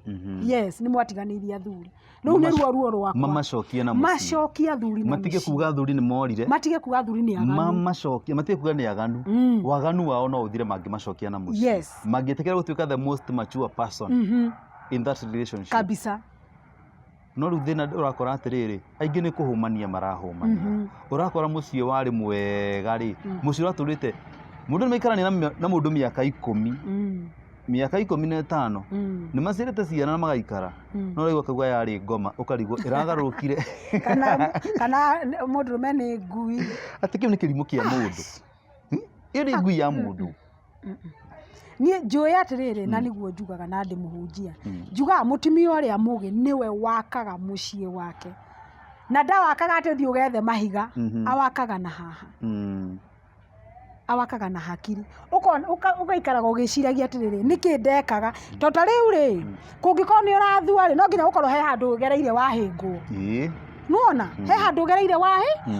Yes, nĩ mwatiganĩirie athuri. Rũu nĩruo ruo rwakwa. Mamacokie na mũciĩ. Macokie athuri na Matige mĩciĩ. kuga athuri nĩ morire. Matige kuga athuri nĩ aganu. Mamacokie, matige kuga nĩ aganu. Waganu wao no ũthire mangĩmacokia na mũciĩ. Yes. Mangĩtĩkĩra gũtuĩka the most mature person in that relationship. Kabisa. No rĩu thĩna ũrakora atĩrĩrĩ, aingĩ nĩ kũhũmania marahũmania. Ũrakora mũciĩ warĩ mwega rĩ, mũciĩ ũratũrĩte, mũndũ nĩ maikarania na mũndũ mĩaka 10, mĩaka 15, nĩ maciarĩte ciana na magaikara, no rĩu akauga yarĩ ngoma, ũkarigwo ĩragarũrũkire. Kana mũndũrũme nĩ ngui. Atĩ kĩu nĩ kĩrimũ kĩa mũndũ. Ĩyo nĩ ngui ya mũndũ. Niĩ njũĩ atĩrĩrĩ, na nĩguo njugaga na ndĩ mũhunjia, njugaga mũtumia ũrĩa mũgĩ nĩwe wakaga mũciĩ wake, na ndawakaga atĩ ũthiĩ ũgethe mahiga, awakaga na haha, awakaga na hakiri. Ũgaikaraga ũgĩciragia atĩrĩrĩ, nĩkĩ ndekaga? Tondũ ta rĩu rĩ, kũngĩkorwo nĩ ũrathua rĩ, no nginya gũkorwo he handũ ũgereire wahĩngwo. Nĩwona? He handũ ũgereire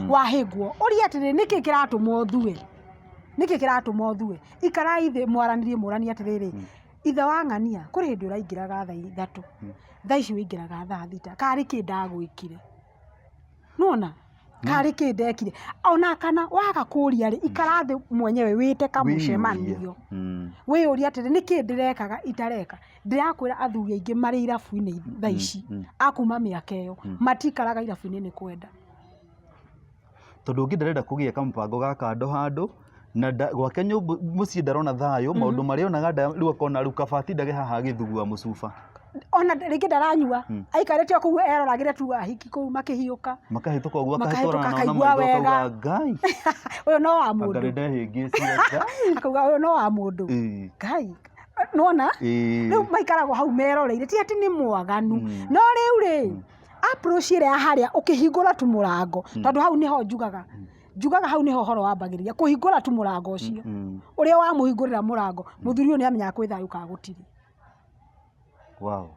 wahĩngwo. Ũrie atĩrĩrĩ, nĩkĩ kĩratũma ũthue? Nĩkĩ kĩratũma ũthue? Ikarai thĩ mwaranĩrie mũranie atĩrĩrĩ, ithe wa ng'ania, kũrĩ hĩndĩ ũraingĩraga thaa 3, thaa ici ũingĩraga thaa 6, karĩ kĩ ndagwĩkire? Nĩwona? Karĩ kĩ ndekire? Ona kana waga kũria rĩ, ikara thĩ mwenyewe wĩte kamũcemanio. Wĩyũrie atĩrĩ, nĩkĩ ndĩrekaga itareka? Ndĩrakwĩra athuri aingĩ marĩ irabu-inĩ thaa ici, a kuma mĩaka ĩyo, matikaraga irabu-inĩ nĩ kwenda. Tondũ ũngĩ ndarenda kũgĩa kamũbango ga kando handũ, na gwake nyũmba mũciĩ ndarona thayũ, maũndũ marĩa onaga rĩu akona rĩu kaba atindage haha agĩthugua mũcuba. Ona rĩngĩ ndaranyua, aikarĩte o kũu eroragĩre tu ahiki kũu makĩhiũka. Makahĩtũka ũguo, Makahĩtũka, akahĩtũra na akaigua maitho akauga, wega. Ngai. Ũyũ no wa Anga mũndũ. nĩ ndehĩngĩcire, Ngai. Akauga ũyũ no wa mũndũ. Ngai. Nĩwona? Rĩu maikaragwo hau meroreire, ti atĩ nĩ mwaganu. No rĩu rĩ, approach ĩrĩa ya harĩa ũkĩhingũra tu mũrango, tondũ hau nĩho njugaga. Njugaga hau nĩho ũhoro wambagĩrĩria, kũhingũra tu mũrango ũcio. Ũrĩa wamũhingũrĩra mũrango, mũthuri ũyũ nĩamenyaga kwĩ thayũ kana gũtirĩ. Wow.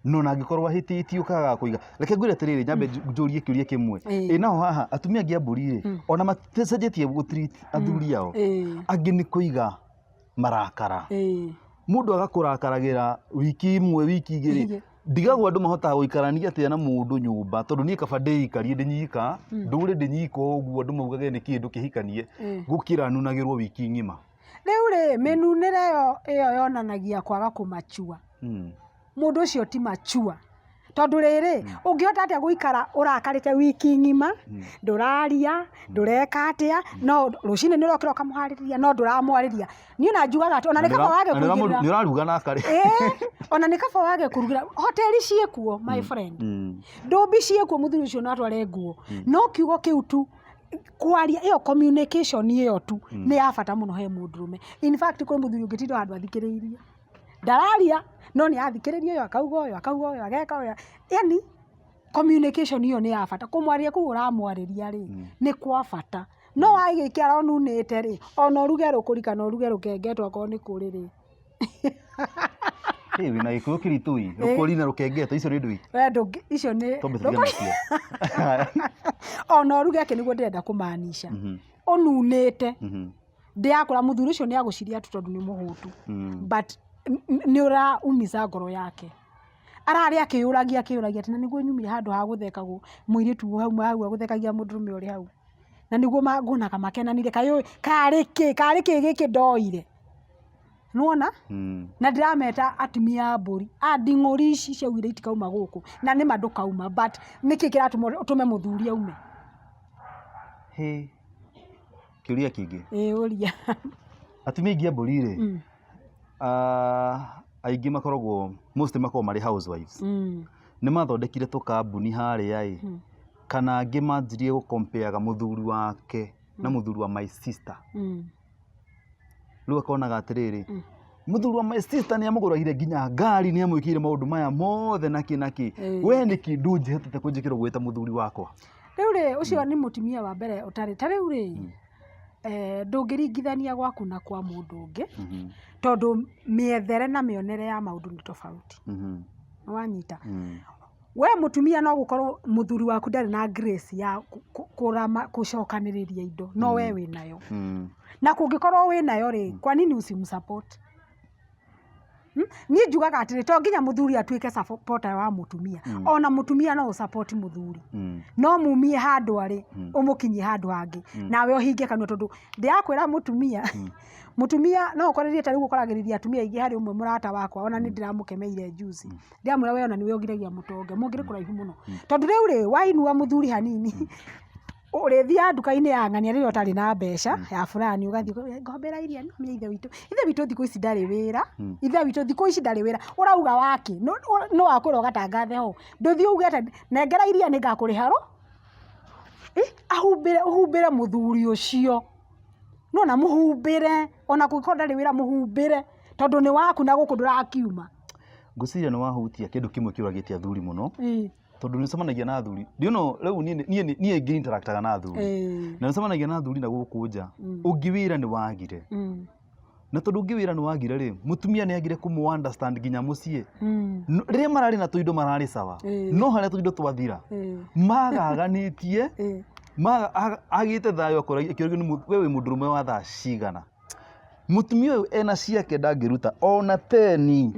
No na angĩkorwo ahĩtĩtie ũkaga kũiga. Reke ngwĩre atĩrĩrĩ, nyambe njũrie kĩũria kĩmwe. Ĩ naho haha atumia angĩ a mbũri rĩ, ona maticenjetie gũ treat athuri ao. Angĩ nĩ kũiga marakara. Mũndũ agakũrakaragĩra wiki ĩmwe, wiki igĩrĩ. Ndigagwo andũ mahotaga gũikarania atĩa na mũndũ nyũmba, tondũ niĩ kaba ndĩikarie ndĩnyika, ndũre ndĩnyika ũguo andũ maugage nĩ kĩndũ kĩhikanie, gũkĩra nunagĩrwo wiki ng'ima. Rĩu rĩ, mĩnunĩre ĩyo yonanagia kwaga kũmachua. Mũndũ ũcio ti machua. Tondũ rĩrĩ, ũngĩhota atĩa gũikara ũrakarĩte wiki ng'ima, ndũraria, ndũreka atĩa, no rũcinĩ nĩ ũrokĩra ũkamũharĩrĩria, no ndũramwarĩria. Niĩ ona njugaga atĩ, ona nĩ kaba wage kũigĩrĩra. Nĩ ũraruga na akarĩa. Ona nĩ kaba wage kũrugĩra. Hoteli ciĩkuo, my friend. Ndũmbi ciĩkuo, mũthuri ũcio no atware nguo. No kiugo kĩu tu, kwaria ĩyo communication ĩyo tu, nĩ ya bata mũno he mũndũrũme. In fact, kwĩ mũthuri ũngĩtinda handũ athikĩrĩirie. Ndararia, no nĩ athikĩrĩria ũyũ, akauga ũyũ, akauga ũyũ, ageka ũyũ. Yani, communication ĩyo nĩ ya bata. Kũmwarĩria kũu ũramwarĩria rĩ, nĩ kwa bata. No wagĩikara ũnunĩte rĩ, ona ũruge rũkũri kana ũruge rũkengetwo akorwo nĩ kũrĩ rĩ. Ĩ, wĩna gĩkũyũ kĩritũ ĩ, rũkũri na rũkengetwo, icio nĩ ndũi? We ndũngĩ, icio nĩ Twambe tũtige nacio. Ona ũruge kĩ nĩguo ndĩrenda kũmaanisha. Ũnunĩte. Ndĩrakũra mũthuri ũcio nĩ agũciria tu tondũ nĩ mũhũtu. But nĩ ũraumiza ngoro yake. Ararĩa akĩyũragia akĩyũragia atĩ na nĩguo nyumire handũ ha gũthekagwo mũirĩtu hau hau agũthekagia mũndũrũme ũrĩ hau. Na nĩguo nguonaga makenanire kaĩ ũyũ karĩ kĩ karĩ kĩ gĩkĩ ndoire. Nĩwona? Na ndĩrameta atumia a mbũri, a nding'ũri ici ciaugire itikauma gũkũ. Na nĩma ndũkauma but nĩkĩ kĩratũma ũtũme mũthuri aume? Hĩ. Kĩũria kĩngĩ. Ĩĩ ũria. Atumia aingĩ a mbũri rĩ, aingĩ makoragwo most makoragwo marĩ housewives. Nĩ mathondekire tũkambuni harĩa ĩ, kana angĩ manjirie gũ compare mũthuri wake na mũthuri wa my sister. Rĩu akonaga atĩrĩrĩ, mũthuri wa my sister nĩ amũgũragire nginya ngari, nĩ amwĩkĩire maũndũ maya mothe na kĩ na kĩ. We nĩkĩ ndũnjĩhotete kũnjĩkĩra ũguo wĩ ta mũthuri wakwa? Rĩu rĩ, ũcio nĩ mũtumia wa mbere ũtarĩ, ta rĩu rĩ, ndũngĩringithania gwaku na kwa mũndũ ũngĩ, tondũ mĩethere na mĩonere ya maũndũ nĩ tofauti. Nĩwanyita? We mũtumia no gũkorwo mũthuri waku ndarĩ na grace ya Kũrama gũcokanĩrĩria indo no we wĩnayo. Na kũngĩkorwo wĩnayo rĩ, kwa nini usimsupport? Niĩ njugaga atĩrĩ, to nginya mũthuri atuĩke supporter wa mũtumia. Ona mũtumia no ũsupport mũthuri. No mumie handũ arĩ, ũmũkinyie handũ hangĩ. Nawe ũhinge kanua tondũ ndĩrakwĩra mũtumia, mũtumia no ũkorerie ta rĩu ũkoragĩrĩria atumia aingĩ harĩ ũmwe mũrata wakwa ona nĩ ndĩramũkemeire juzi. Ndĩramwĩra we ona nĩwe ũgiragia mũtonge, mũngĩrĩ kũraihu mũno. Tondũ rĩu rĩ, wainua mũthuri hanini, ũrĩthiaga nduka-inĩ ya ng'ania rĩrĩa ũtarĩ na mbeca ya fulani ũgathiĩ ũkauga ngombera iria no ũmenye ithe witũ, ithe witũ thikũ ici ndarĩ wĩra, ithe witũ thikũ ici ndarĩ wĩra, ũrauga wakĩ? Nũ wakwĩra ũgatangathe ho? Ndũthiĩ uge atĩ nengera iria nĩngakũrĩha rũ, ahumbĩre ũhumbĩre mũthuri ũcio, nĩwona mũhumbĩre ona kũngĩkorwo ndarĩ wĩra mũhumbĩre tondũ nĩ waku na gũkũ ndũrakiuma. Ngwĩciria nĩ wahutia kĩndũ kĩmwe kĩũragĩte athuri mũno. Tondũ nĩ ũcemanagia na athuri do you know rĩu niĩ niĩ niĩ ngĩ interactaga na athuri na nĩ ũcemanagia na athuri na gũkũ nja ũngĩ wĩra nĩ wagire na tondũ ũngĩ wĩra nĩ wagire rĩ, mũtumia nĩ agire kũmũ understand nginya mũciĩ. Rĩrĩa mararĩ na tũindo mararĩ sawa no harĩa tũindo twathira magaganĩtie agĩte thayũ akĩũragio nĩ we wĩ mũndũrũme wa thaa cigana? Mũtumia ũyũ ena ciake ndangĩruta ona teni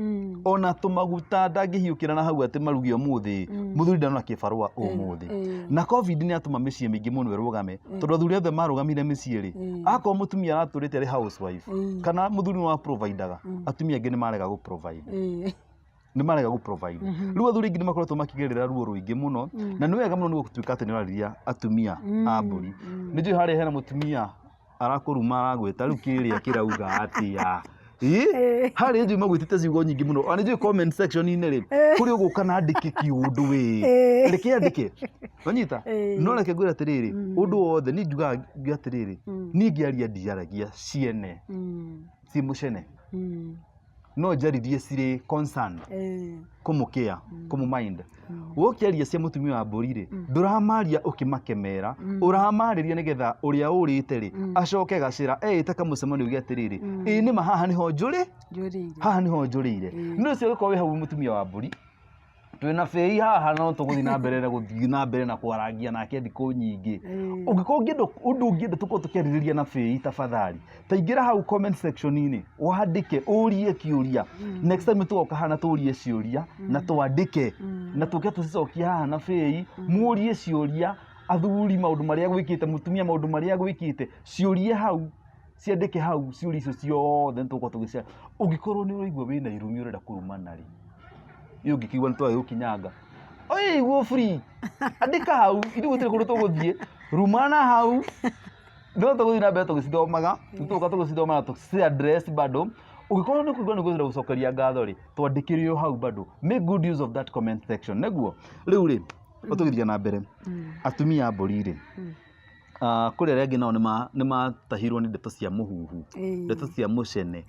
ona tũmaguta ndangĩhiũkĩra na hau atĩ maruge ũmũthĩ. Mũthuri ndanona kĩbarũa ũmũthĩ. Na COVID nĩ yatũma mĩciĩ mĩingĩ mũno ĩrũgame tondũ athuri othe marũgamire mĩciĩ rĩ, akorwo mũtumia aratũrĩte arĩ housewife kana mũthuri nĩwe wa providaga, atumia aingĩ nĩ marega gũ provide. Nĩ marega gũ provide. Rĩu athuri aingĩ nĩ makoretwo makĩgerera ruo rũingĩ mũno na nĩ wega mũno nĩ gũtuĩka atĩ nĩ ũrarĩria atumia a mbũri. Nĩ njũĩ harĩa hena mũtumia arakũruma aragwĩta rĩu kĩrĩa kĩrauga atĩa? Ĩ? Harĩa njũĩ magwĩtĩte ciugo nyingĩ mũno. Ona nĩ njũĩ comment section-inĩ rĩ, kũrĩ ũgũka na andĩke kĩũndũ wĩ. Reke andĩke. Wanyita? No reke ngwĩre atĩrĩrĩ, ũndũ wothe niĩ njugaga ngiuga atĩrĩrĩ, niĩ ngĩaria ndiaragia ciene, ciĩ mũcene. No njaririe cirĩ concerned kũmũkĩa, kũmũ mind. We ũkĩaria cia mũtumia wa mbũri rĩ, ndũramaria ũkĩmakemera, ũramarĩria nĩgetha ũrĩa ũrĩte rĩ, acoke gacĩra eĩte kamũcemanio uge atĩrĩrĩ, ĩĩ nĩma haha nĩho njũrĩ, haha nĩho njũrĩire. Nĩ ũcio ũgĩkorwo wĩ hau mũtumia wa mbũri, twĩna bĩi haha no tũgũthiĩ na mbere na gũthiĩ na mbere na kwarangia nake thikũ nyingĩ. Ũngĩkorwo ũngĩenda ũndũ ũngĩenda tũkorwo tũkĩarĩrĩria na bĩi tafadhali, ta ingĩra hau comment section-inĩ wandĩke ũrie kĩũria. Next time tũgoka haha na tũrie ciũria na twandĩke na tũke tũcicokie haha na bĩi, mũrie ciũria athuri maũndũ marĩa gwĩkĩte, mũtumia maũndũ marĩa gwĩkĩte, ciũrie hau, ciandĩke hau ciũria icio ciothe nĩ tũgũkorwo tũgĩcia. Ũngĩkorwo nĩ ũraigua wĩna irumi ũrenda kũrumana rĩ, ĩ ũngĩkĩigua nĩ twagĩgũkinyanga, ũiguo free, andĩka hau, ithuĩ gũtirĩ kũndũ tũgũthiĩ, rumana hau, no tũgũthiĩ na mbere tũgĩcithomaga, nĩ tũgũka tũgĩcithomaga tũci address bado. Ũngĩkorwo nĩ ũkũigua nĩ ũkwenda gũcokeria ngatho rĩ, twandĩkĩre o hau bado. Make good use of that comment section. Nĩguo, rĩu rĩ, tũgĩthiĩ na mbere, atumia a mbũri rĩ, kũrĩ arĩa angĩ nao nĩ matahirwo nĩ ndeto cia mũhuhu, ndeto cia mũcene.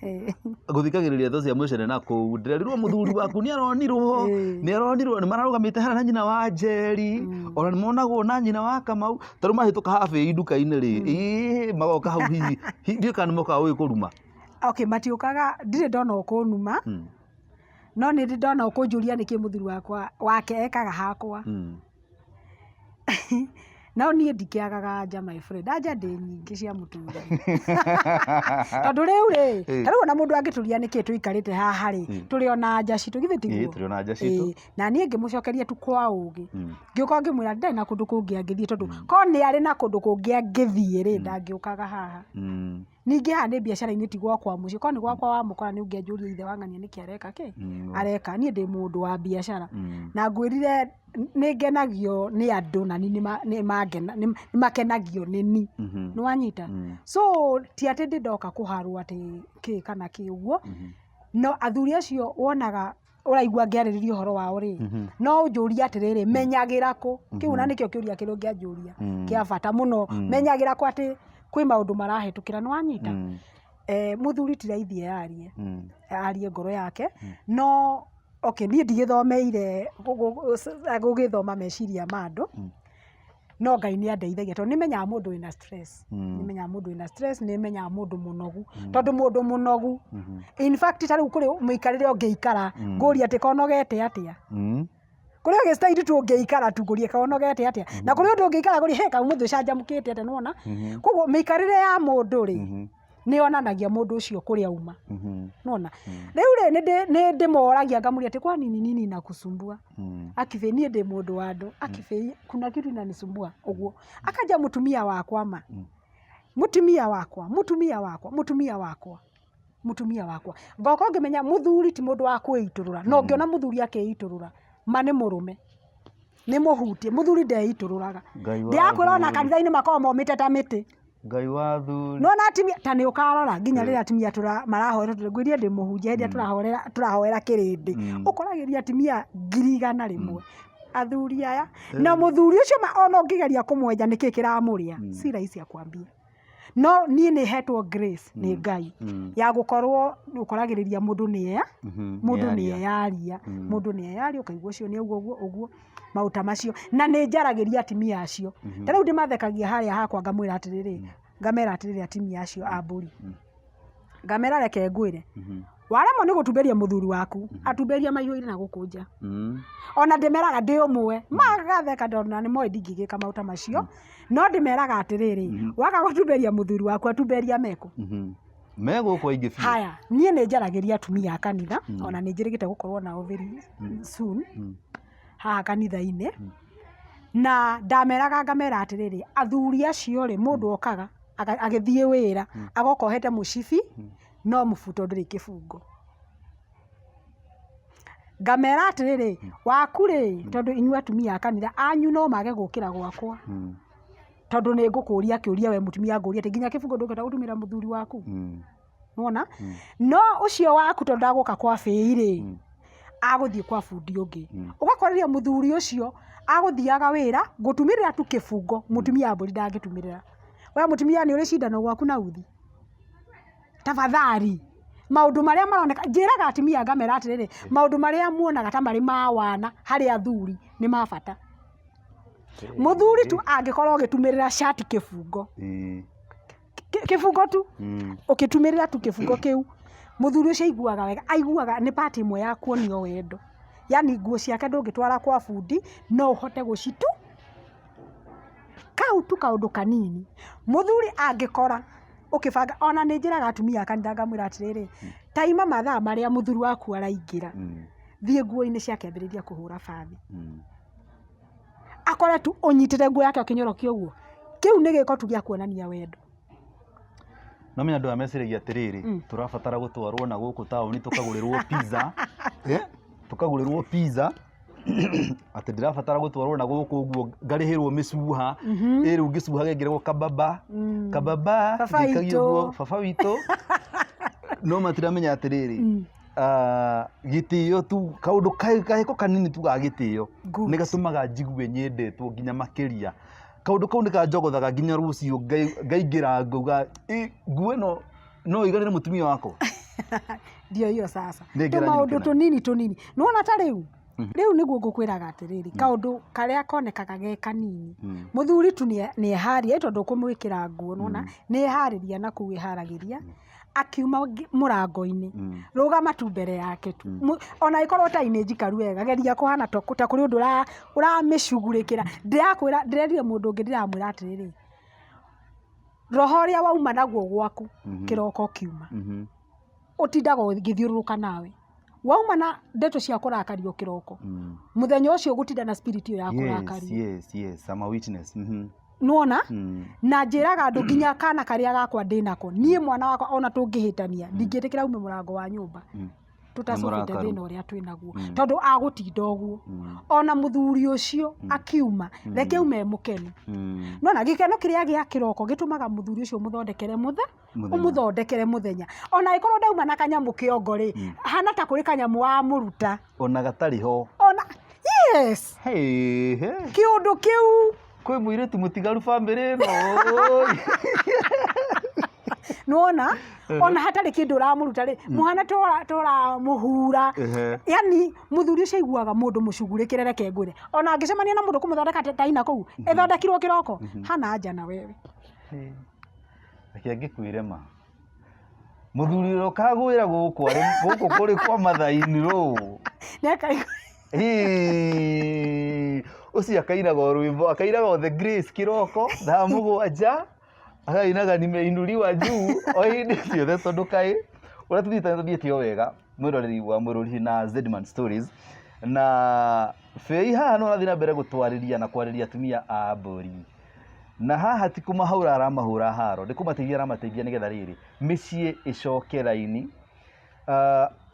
Gũthikagĩrĩria ndeto cia mũcene na kũu, ndĩrerirwo mũthuri waku nĩ aronirwo, nĩ aronirwo, nĩ mararũgamĩte harĩa na nyina wa Njeri, ona nĩ monagwo na nyina wa Kamau. Ta rĩu mahĩtũka haha bĩi nduka-inĩ rĩ, ĩĩ magoka hau hihi, ndiũĩ kana nĩ mokaga gũgĩkũruma. Okay, matiũkaga, ndirĩ ndona ũkũnuma, no nĩ ndĩ ndona ũkũnjũria nĩkĩ mũthuri wakwa wake ekaga hakwa. No niĩ ndikĩagaga anja my friend, anja ndĩ nyingĩ cia mũtũrĩre. Tondũ rĩu rĩ, ta rĩu ona mũndũ angĩtũria nĩkĩ tũikarĩte haha rĩ, tũrĩ ona anja citũ, githĩ tiguo? Tũrĩ ona anja citũ. Na niĩ ngĩmũcokeria tu kwa ũgĩ, ngĩũka ngĩmwĩra ndarĩ na kũndũ kũngĩ angĩthiĩ tondũ korwo nĩ arĩ na kũndũ kũngĩ angĩthiĩ rĩ, ndangĩũkaga haha. Ningĩ haha nĩ biacara-inĩ ti gwakwa mũciĩ, korwo nĩ gwakwa wamũkora nĩ ũngĩanjũria ithe wa ng'ania nĩkĩ areka kĩ, areka. Niĩ ndĩ mũndũ wa biacara na ngwĩrire nĩ ngenagio nĩ andũ na niĩ nĩ makenagio nĩ niĩ, nĩ wanyita? So ti atĩ ndĩ ndoka kũharwo atĩ kĩ kana kĩ ũguo, no athuri acio wonaga ũraigua ngĩarĩrĩria ũhoro wao rĩ, no ũnjũrie atĩrĩrĩ, menyagĩra kũ? Kĩu na nĩkĩo kĩũria kĩrĩa ũngĩanjũria kĩa bata mũno, menyagĩra kũ atĩ kwĩ maũndũ marahĩtũkĩra, nĩ wanyita? Mũthuri ti raithi eyarie, arie ngoro yake, no okay niĩ ndigĩthomeire gũgĩthoma meciria ma andũ, no Ngai nĩ andeithagia tondũ nĩ menyaga mũndũ wĩna stress, nĩ menyaga mũndũ wĩna stress, nĩ menyaga mũndũ mũnogu, tondũ mũndũ mũnogu, in fact ta rĩu kũrĩ mũikarĩre ũngĩikara, ngũrie atĩ konogete atĩa? Kũrĩ o gĩcitairi tu ũngĩikara tu ngũrie kaũnogete atĩa, na kũrĩ ũndũ ũngĩikara ngũrie he kaũmũthĩ ũcanjamũkĩte atĩa, nĩwona? Koguo mĩikarĩre ya mũndũ rĩ, nĩ yonanagia mũndũ ũcio kũrĩa auma, nĩwona? Rĩu rĩ, nĩ ndĩmoragia ngamũria atĩ kwani ni nini inakusumbua? Akibĩ niĩ ndĩ mũndũ wa andũ, akibĩ kuna kitu inanisumbua ũguo. Akanjia mũtumia wakwa ma, mũtumia wakwa, mũtumia wakwa, mũtumia wakwa. Mũtumia wakwa. Ngoka ngĩmenya mũthuri ti mũndũ wa kwĩitũrũra, na ũngĩona mũthuri akĩitũrũra, ma nĩ mũrũme. Nĩ mũhutie, mũthuri ndeitũrũraga. Ngai wa Ndĩrakwĩra ona athuri. kanitha-inĩ makoragwo momĩte ta mĩtĩ. Ngai wa athuri. Nĩwona atumia, ta nĩ ũkarora nginya rĩrĩa atumia marahoera, tondũ ngwĩrire ndĩ mũhunjia hĩndĩ ĩrĩa tũrahoera kĩrĩndĩ, ũkoragĩria atumia 100,000. Athuri aya, na mũthuri ũcio ma ona ũngĩgeria kũmwenja nĩkĩ kĩramũrĩa, si rahisi akwambie. No niĩ nĩ hetwo grace nĩ Ngai ya gũkorwo ũkoragĩrĩria mũndũ nĩ mũndũ nĩ eyaria, mũndũ nĩ eyaria ũkaigua ũcio nĩ auga ũguo ũguo, maũndũ ta macio. Na nĩ njaragĩria atumia acio. Ta rĩu ndĩmathekagia harĩa hakwa ngamwĩra atĩrĩrĩ, ngamera atĩrĩrĩ atumia acio a mbũri, ngamera reke ngwĩre, waremwo nĩ gũtumberia mũthuri waku, atumberia maihũire na gũkũ nja. Ona ndĩmeraga ndĩ ũmwe, magatheka tondũ ona nĩ moĩ ndingĩgĩka maũndũ ta macio, no ndĩmeraga atĩrĩrĩ, waga gũtumberia mũthuri waku atumberia mekũ? Me gũkũ aingĩ biũ. Haya, niĩ nĩ njaragĩria atumia a kanitha, ona nĩ njĩrĩgĩte gũkorwo nao very soon, haha kanitha-inĩ, na ndameraga ngamera atĩrĩrĩ, athuri acio rĩ, mũndũ okaga agĩthiĩ wĩra, agoka ohete mũcibi, no mũbuto ndũrĩ kĩbungo. Ngamera atĩrĩrĩ, waku rĩ, tondũ inyuĩ atumia a kanitha, anyu no mage gũkĩra gwakwa, tondũ nĩ ngũkũria kĩũria we mũtumia ngũrie atĩ nginya kĩbungo ndũngĩhota gũtumĩra mũthuri waku, nĩwona? No ũcio waku tondũ ndagũka kwa bĩi rĩ, agũthiĩ kwa bundi ũngĩ. Ũgakorĩria mũthuri ũcio agũthiaga wĩra gũtumĩrĩra tu kĩbungo, mũtumia wa mbũri ndangĩtumĩrĩra. We mũtumia nĩ ũrĩ cindano gwaku na uthi? Tafadhali maũndũ marĩa maroneka, njĩraga atumia ngamera atĩrĩrĩ, maũndũ marĩa muonaga ta marĩ ma wana harĩ athuri nĩ ma bata. Mũthuri tu angĩkorwo ũgĩtumĩrĩra cati kĩbungo, kĩbungo tu, ũkĩtumĩrĩra tu kĩbungo kĩu, mũthuri ũcio aiguaga wega, aiguaga nĩ part ĩmwe ya kuonio wendo. Yani nguo ciake ndũngĩtwara kwa bundi, no ũhote gũcitu. Kau tu kaũndũ kanini. Mũthuri angĩkora ũkĩbanga, ona nĩ njĩraga atumia a kanitha ngamwĩra atĩrĩrĩ, taima mathaa marĩa mũthuri waku araingĩra, thiĩ nguo-inĩ ciake ambĩrĩria kũhũra bathi. Akore tu ũnyitĩte nguo yake ũkĩnyorokia ũguo, kĩu nĩ gĩko tu gĩa kuonania wendo. No menya andũ aya meciragia atĩrĩrĩ, tũrabatara gũtwarwo na gũkũ taũni tũkagũrĩrwo pizza, tũkagũrĩrwo pizza, atĩ ndĩrabatara gũtwarwo na gũkũ ũguo ngarĩhĩrwo mĩcuha, ĩ rĩu ngĩcuha ngekĩrwo kababa, kababa, Baba ngĩikagia witũ. ũguo, baba witũ. No matiramenya atĩrĩrĩ, gĩtĩo tu, kaũndũ kahĩko kanini tu ga gĩtĩo, Good. nĩ gatũmaga njigue nyendetwo nginya makĩria. Kaũndũ kau nĩ kanjogothaga nginya rũciũ ngaingĩra ngauga, ĩ nguo ĩno no ĩiganĩre mũtumia wakwa. Ndio hiyo sasa. Nĩ ngera Tũmaũndũ nyinũke nayo. tũnini tũnini. Nĩwona ta rĩu, rĩu nĩguo ngũkwĩraga atĩrĩrĩ, kaũndũ karĩa konekaga ge kanini, mũthuri tu nĩ eharĩria tondũ ũkũmwĩkĩra nguo nĩwona, nĩ eharĩria na kũu eharagĩria, akiuma mũrango-inĩ, rũgama tu mbere yake tu. Ona ĩkorwo tai nĩ njikaru wega, geria kũhana ta kũrĩ ũndũ ũramĩcugurĩkĩra. Ndĩrakwĩra, ndĩrerire mũndũ ũngĩ ndĩramwĩra atĩrĩrĩ, roho ũrĩa wauma naguo gwaku kĩroko ũkiuma, ũtindaga ũgĩthiũrũrũka nawe. Wauma na ndeto cia kũrakario kĩroko, mũthenya ũcio ũgũtinda na spirit ĩyo ya kũrakario. Yes, I'm a witness. Nĩwona? Na njĩraga andũ nginya kana karĩa gakwa ndĩnako, niĩ mwana wakwa ona tũngĩhĩtania, ndingĩtĩkĩra aume mũrango wa nyũmba. Tũtacũbĩte thĩna ũrĩa twĩnaguo. Tondũ agũtinda ũguo. Ona mũthuri ũcio akiuma, reke aume e mũkenu. Nĩwona gĩkeno kĩrĩa gĩa kĩroko gĩtũmaga mũthuri ũcio ũmũthondekere ũmũthondekere mũthenya. Ona angĩkorwo ndauma na kanyamũ kĩongo rĩ, hana ta kũrĩ kanyamũ wamũruta. Ona gatarĩ ho. Ona, yes. Hey, hey. Kĩũndũ kĩu. Kwĩ mũirĩtu mũtigaru bamĩrĩ ĩno. Nĩwona? Ona hatarĩ kĩndũ ũramũruta rĩ, mũhana toramũhura. Yani mũthuri ũcio aiguaga mũndũ mũcugurĩkĩre reke ngwĩre. Ona angĩcemania na mũndũ kũmũthondeka taina kũu, ĩthondekirwo kĩroko, hana anja na wewe. Reke ngĩkwĩre ma. Mũthuri ũrĩa ũkagwĩra gũkũ arĩ gũkũ kũrĩ kwa Mathai-inĩ rũ. Nĩakaigua. Ĩĩ, ũcio akainaga o rwĩmbo, akainaga o The Grace kĩroko thaa 7, akainaga nimeinuliwa juu o hĩndĩ ciothe, tondũ kaĩ ũrĩa tũthiĩte tũthiĩte o wega. Mwĩroreri wa Mũrũri na Zedman Stories, na Faye haha no arathiĩ na mbere gũtwarĩria na kwarĩria atumia a mbũri, na haha ti kũmahũra aramahũra haro, nĩ kũmateithia aramateithia nĩgetha rĩrĩ mĩciĩ ĩcoke raini.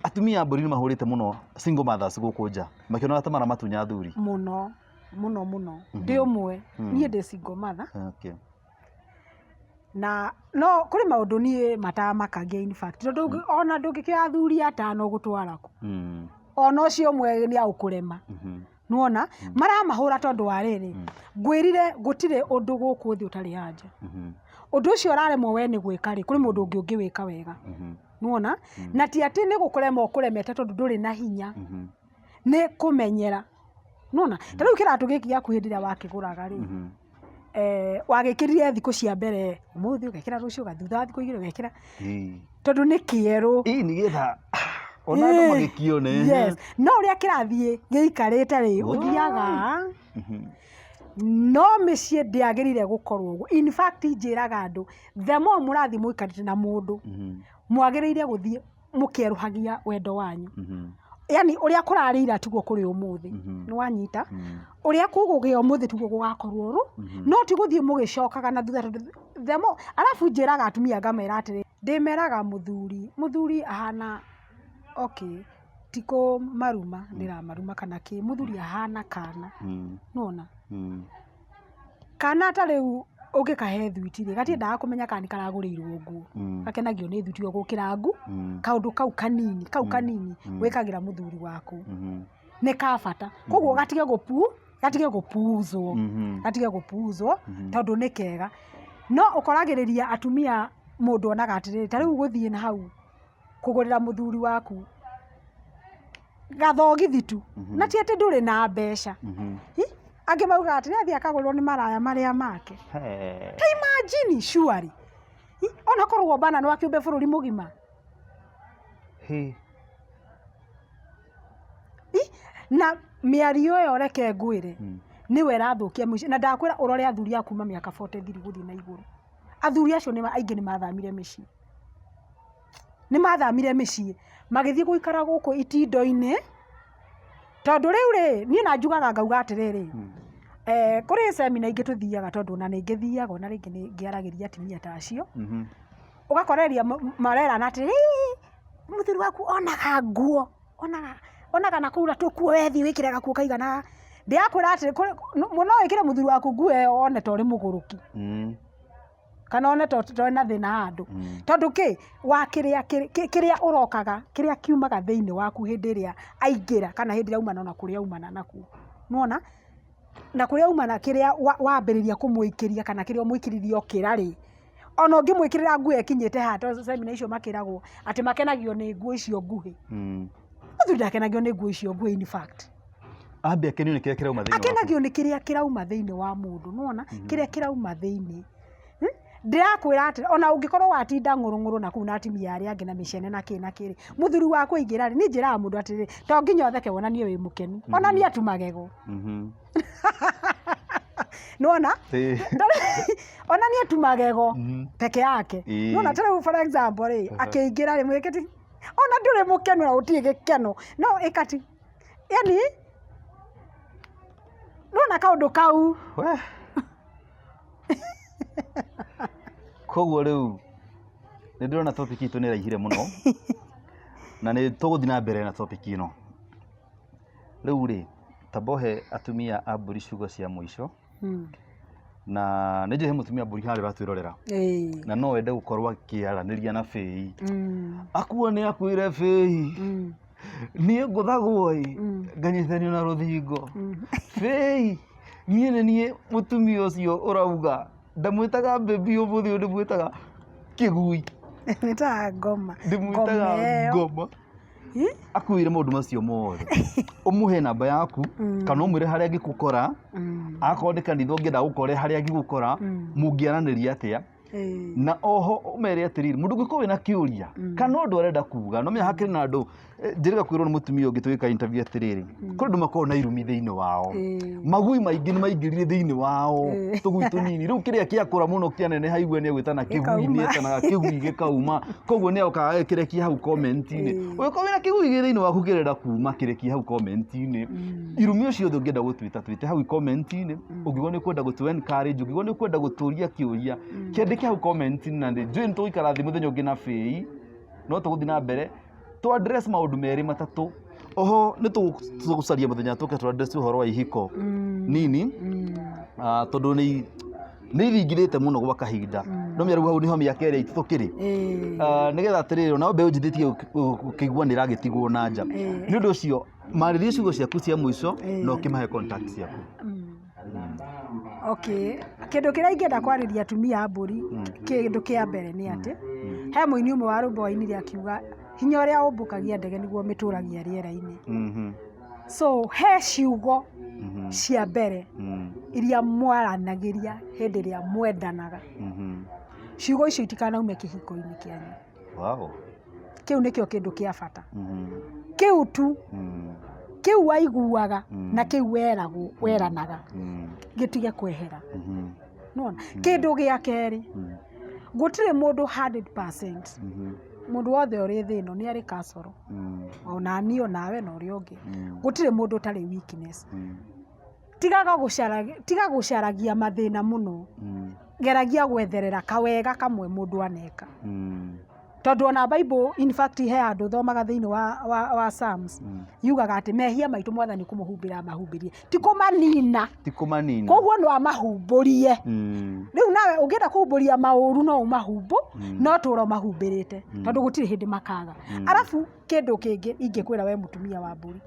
Atumia a mbũri nĩ mahũrĩte mũno single mothers gũkũ nja, makĩonaga ta maramatunya athuri. Mũno mũno mũno. Ndĩ ũmwe, niĩ ndĩ single mother. Na no kũrĩ maũndũ niĩ matamakagia, in fact, tondũ ona ndũngĩkĩoya athuri atano gũtwara kũ, ona ũcio ũmwe nĩ agũkũrema. Nĩwona maramahũra tondũ wa rĩrĩ, ngwĩrire gũtirĩ ũndũ gũkũ thĩ ũtarĩ anja. Ũndũ ũcio ũraremwo we nĩ gwĩka rĩ, kũrĩ mũndũ ũngĩ ũngĩwĩka wega. Nĩwona? Na ti atĩ nĩ gũkũrema ũkũremete tondũ ndũrĩ na hinya, nĩ kũmenyera. Nĩwona? Ta rĩu kĩratũ gĩkĩ gĩaku hĩndĩ ĩrĩa wakĩgũraga rĩ, wagĩkĩrire thikũ cia mbere, ũmũthĩ ũgekĩra, rũciũ, thutha wa thikũ 2 ũgekĩra, tondũ nĩ kĩerũ. Ĩĩ, nĩgetha ona andũ magĩkĩone. Yes. No ũrĩa kĩrathiĩ gĩikarĩte rĩ, ũthiaga no mĩciĩ ndĩagĩrĩire gũkorwo ũguo. In fact njĩraga andũ, the more mũrathiĩ mũikarĩte na mũndũ, mwagĩrĩire gũthiĩ mũkĩerũhagia wendo wanyu. Yani ũrĩa kũrarĩ ira tiguo kũrĩ ũmũthĩ. Nĩ wanyita? Ũrĩa kũgũgĩa ũmũthĩ tiguo gũgakorwo rũ, no ti gũthiĩ mũgĩcokaga na thutha, tondũ the more, arabu njĩraga atumia ngamera atĩrĩ, ndĩmeraga mũthuri ahana, okay, ti kũmaruma ndĩramaruma kana kĩ, mũthuri ahana kana. Nĩwona? Kana ta rĩu ũngĩkahe thwiti rĩ, gatiendaga kũmenya kana nĩ karagũrĩirwo nguo. Gakenagio nĩ thwiti ĩyo gũkĩra ngu. Kaũndũ kau kanini, kau kanini wĩkagĩra mũthuri waku nĩ ka bata. Koguo gatige gũpuuzwo, gatige gũpuuzwo tondũ nĩ kega. No ũkoragĩrĩria atumia, mũndũ onaga atĩrĩrĩ, ta rĩu gũthiĩ na hau kũgũrĩra mũthuri waku gathogithi tu, na ti atĩ ndũrĩ na mbeca. Hi, angĩ maugaga atĩ athiĩ akagũrĩrwo nĩ maraya marĩa make. Ta imagine surely. Hi, ona korwo bana no akĩũmbe bũrũri mũgima. Hi, na mĩario ĩyo reke ngwĩre, nĩwe ĩrathũkia mũciĩ. Na ndakwĩra ũrore athuri a kuma mĩaka 43 gũthiĩ na igũrũ, athuri acio nĩ aingĩ nĩ mathamire mĩciĩ. Nĩ mathamire mĩciĩ magĩthiĩ gũikara gũkũ itindo-inĩ, tondũ rĩu rĩ, niĩ na njugaga ngauga atĩrĩrĩ, kũrĩ semina ingĩ tũthiaga, tondũ ona nĩ ngĩthiaga, ona rĩngĩ nĩ ngĩaragĩria atumia ta acio, ũgakoreria marerana atĩrĩ, mũthuri waku onaga nguo, onaga na kũu na tũkuo, we thiĩ wĩkĩre gakuo kaigana. Ndĩrakwĩra atĩ no wĩkĩre mũthuri waku nguo ĩyo one ta ũrĩ mũgũrũki, kana one ta ũrĩ na thĩna handũ, tondũ kĩ wa kĩrĩa kĩrĩa ũrokaga, kĩrĩa kiumaga thĩinĩ waku hĩndĩ ĩrĩa aingĩra, kana hĩndĩ ĩrĩa aumana na kũrĩa aumana nakuo, nĩwona? Na kũrĩa aumana, kĩrĩa wambĩrĩria kũmũikĩria, kana kĩrĩa ũmũikĩrĩrie okĩra rĩ, ona ũngĩmwĩkĩrĩra nguo ĩkinyĩte haha, tondũ semina icio makĩragwo atĩ makenagio nĩ nguo icio nguhĩ. Mũthuri ndakenagio nĩ nguo icio nguhĩ, in fact. Ambe akenio nĩ kĩrĩa kĩrauma thĩinĩ waku. Akenagio nĩ kĩrĩa kĩrauma thĩinĩ wa mũndũ, nĩwona? Kĩrĩa kĩrauma thĩinĩ. Ndĩrakwĩra atĩ ona ũngĩkorwo watinda ng'ũrũng'ũrũ na kũu na atumia arĩa angĩ na mĩcene na kĩ na kĩ rĩ, mũthuri waku aingĩra rĩ, niĩ njĩraga mũndũ atĩrĩrĩ, to nginya ũtheke wonanie wĩ mũkenu, onania tu magego. Nĩwona? Onania tu magego peke yake. Nĩwona? Ta rĩu for example rĩ, akĩingĩra rĩ, mwĩke ti, ona ndũrĩ mũkenu na gũtirĩ gĩkeno, no ĩka ti, yani nĩwona kaũndũ kau. Koguo rĩu nĩ ndĩrona topic itũ nĩ ĩraihire mũno, na nĩ tũgũthiĩ na mbere na topic ĩno. Rĩu rĩ, tamba ũhe atumia a mbũri ciugo cia mũico, na nĩ njũĩ he mũtumia mbũri harĩa ũratwĩrorera, na no wende gũkorwo akĩaranĩria na Faye. Akuo nĩ akuire Faye, niĩ ngũthagwo ĩ, nganyitithanio na rũthingo. Faye, niĩ nĩ niĩ mũtumia ũcio ũrauga, ndamwĩtaga baby, ũmũthĩ ũyũ ndĩmwĩtaga kĩgui. Wĩtaga ngoma. Ndĩmwĩtaga ngoma. Akwĩre maũndũ macio mothe, ũmũhe namba yaku, kana ũmwĩre harĩa angĩgũkora, akorwo nĩ kanitha ũngĩenda gũkore harĩa angĩgũkora, mũngĩaranĩria atĩa. Na oho ũmere atĩrĩrĩ, mũndũ ũngĩkorwo wĩna kĩũria kana ũndũ arenda kuga, no menya hakĩrĩ na andũ, njĩrĩga kwĩrwo nĩ mũtumia ũngĩ tũgĩka interview atĩrĩrĩ, kũrĩ andũ makoragwo na irumi thĩinĩ wao, magui maingĩ nĩ maingĩrire thĩinĩ wao, tũgui tũnini, rĩu kĩrĩa kĩakũra mũno kĩaneneha igua nĩ egwĩtana kĩgui, nĩ etanaga kĩgui gĩkauma, koguo nĩ okaga agĩkĩrekia hau comment-inĩ. Ũngĩkorwo wĩna kĩgui gĩ thĩinĩ waku kĩrenda kuma, kĩrekie hau comment-inĩ. Irumi o ciothe ũngĩenda gũtwĩta, twĩte hau comment-inĩ. Ũngĩkorwo nĩ ũkwenda gũtũ encourage, ũngĩkorwo nĩ ũkwenda gũtũria kĩũria, kĩandĩke hau comment-inĩ, na nĩ njũĩ nĩ tũgũikara thĩ mũthenya ũngĩ na Faye, no tũgũthiĩ na mbere tũ address maũndũ merĩ matatũ. Oho nĩ tũgũcaria mũthenya tũke tũ address ũhoro wa ihiko nini, tondũ nĩ ithingithĩte mũno gwa kahinda. No menya rĩu hau nĩho mĩaka ĩrĩa itũ tũkĩrĩ. Nĩgetha atĩrĩrĩ, ona mbeũ njĩthĩ ĩtige gũkĩigua nĩ ĩragĩtigwo na nja. Nĩ ũndũ ũcio, marĩria ciugo ciaku cia mũico na ũkĩmahe contact ciaku. Okay, kĩndũ kĩrĩa ingĩenda kwarĩria atumia a mbũri, kĩndũ kĩa mbere nĩ atĩ, he mũini ũmwe wa rwĩmbo wainire akiuga, hinya ũrĩa ũmbũkagia ndege nĩguo ũmĩtũragia rĩera-inĩ. So he ciugo cia mbere iria mwaranagĩria hĩndĩ ĩrĩa mwendanaga. Ciugo icio itikanaume kĩhiko-inĩ kĩanyu. Kĩu nĩkĩo kĩndũ kĩa bata. Kĩu tu, kĩu waiguaga na kĩu weragwo, weranaga, gĩtige kwehera. Nĩwona? Kĩndũ gĩa kerĩ, gũtirĩ mũndũ 100%. Mũndũ wothe ũrĩ thĩ ĩno nĩ arĩ kacoro. Ona niĩ, onawe na ũrĩa ũngĩ. Gũtirĩ mũndũ ũtarĩ weakness. Tiga gũcaragia mathĩna mũno. Geragia gwetherera kawega kamwe mũndũ aneka. Tondũ ona Bible in fact he handũ thomaga thĩinĩ wa Psalms, yugaga atĩ mehia maitũ Mwathani kũmũhumbĩra amahumbĩrie, ti kũmanina. Ti kũmanina. Koguo no amahumbũrie. Rĩu nawe ũngĩenda kũhumbũria maũru no ũmahumbũ, no tũra ũmahumbĩrĩte, tondũ gũtirĩ hĩndĩ makaga. Arabu kĩndũ kĩngĩ ingĩkwĩra we mũtumia wa mbũri,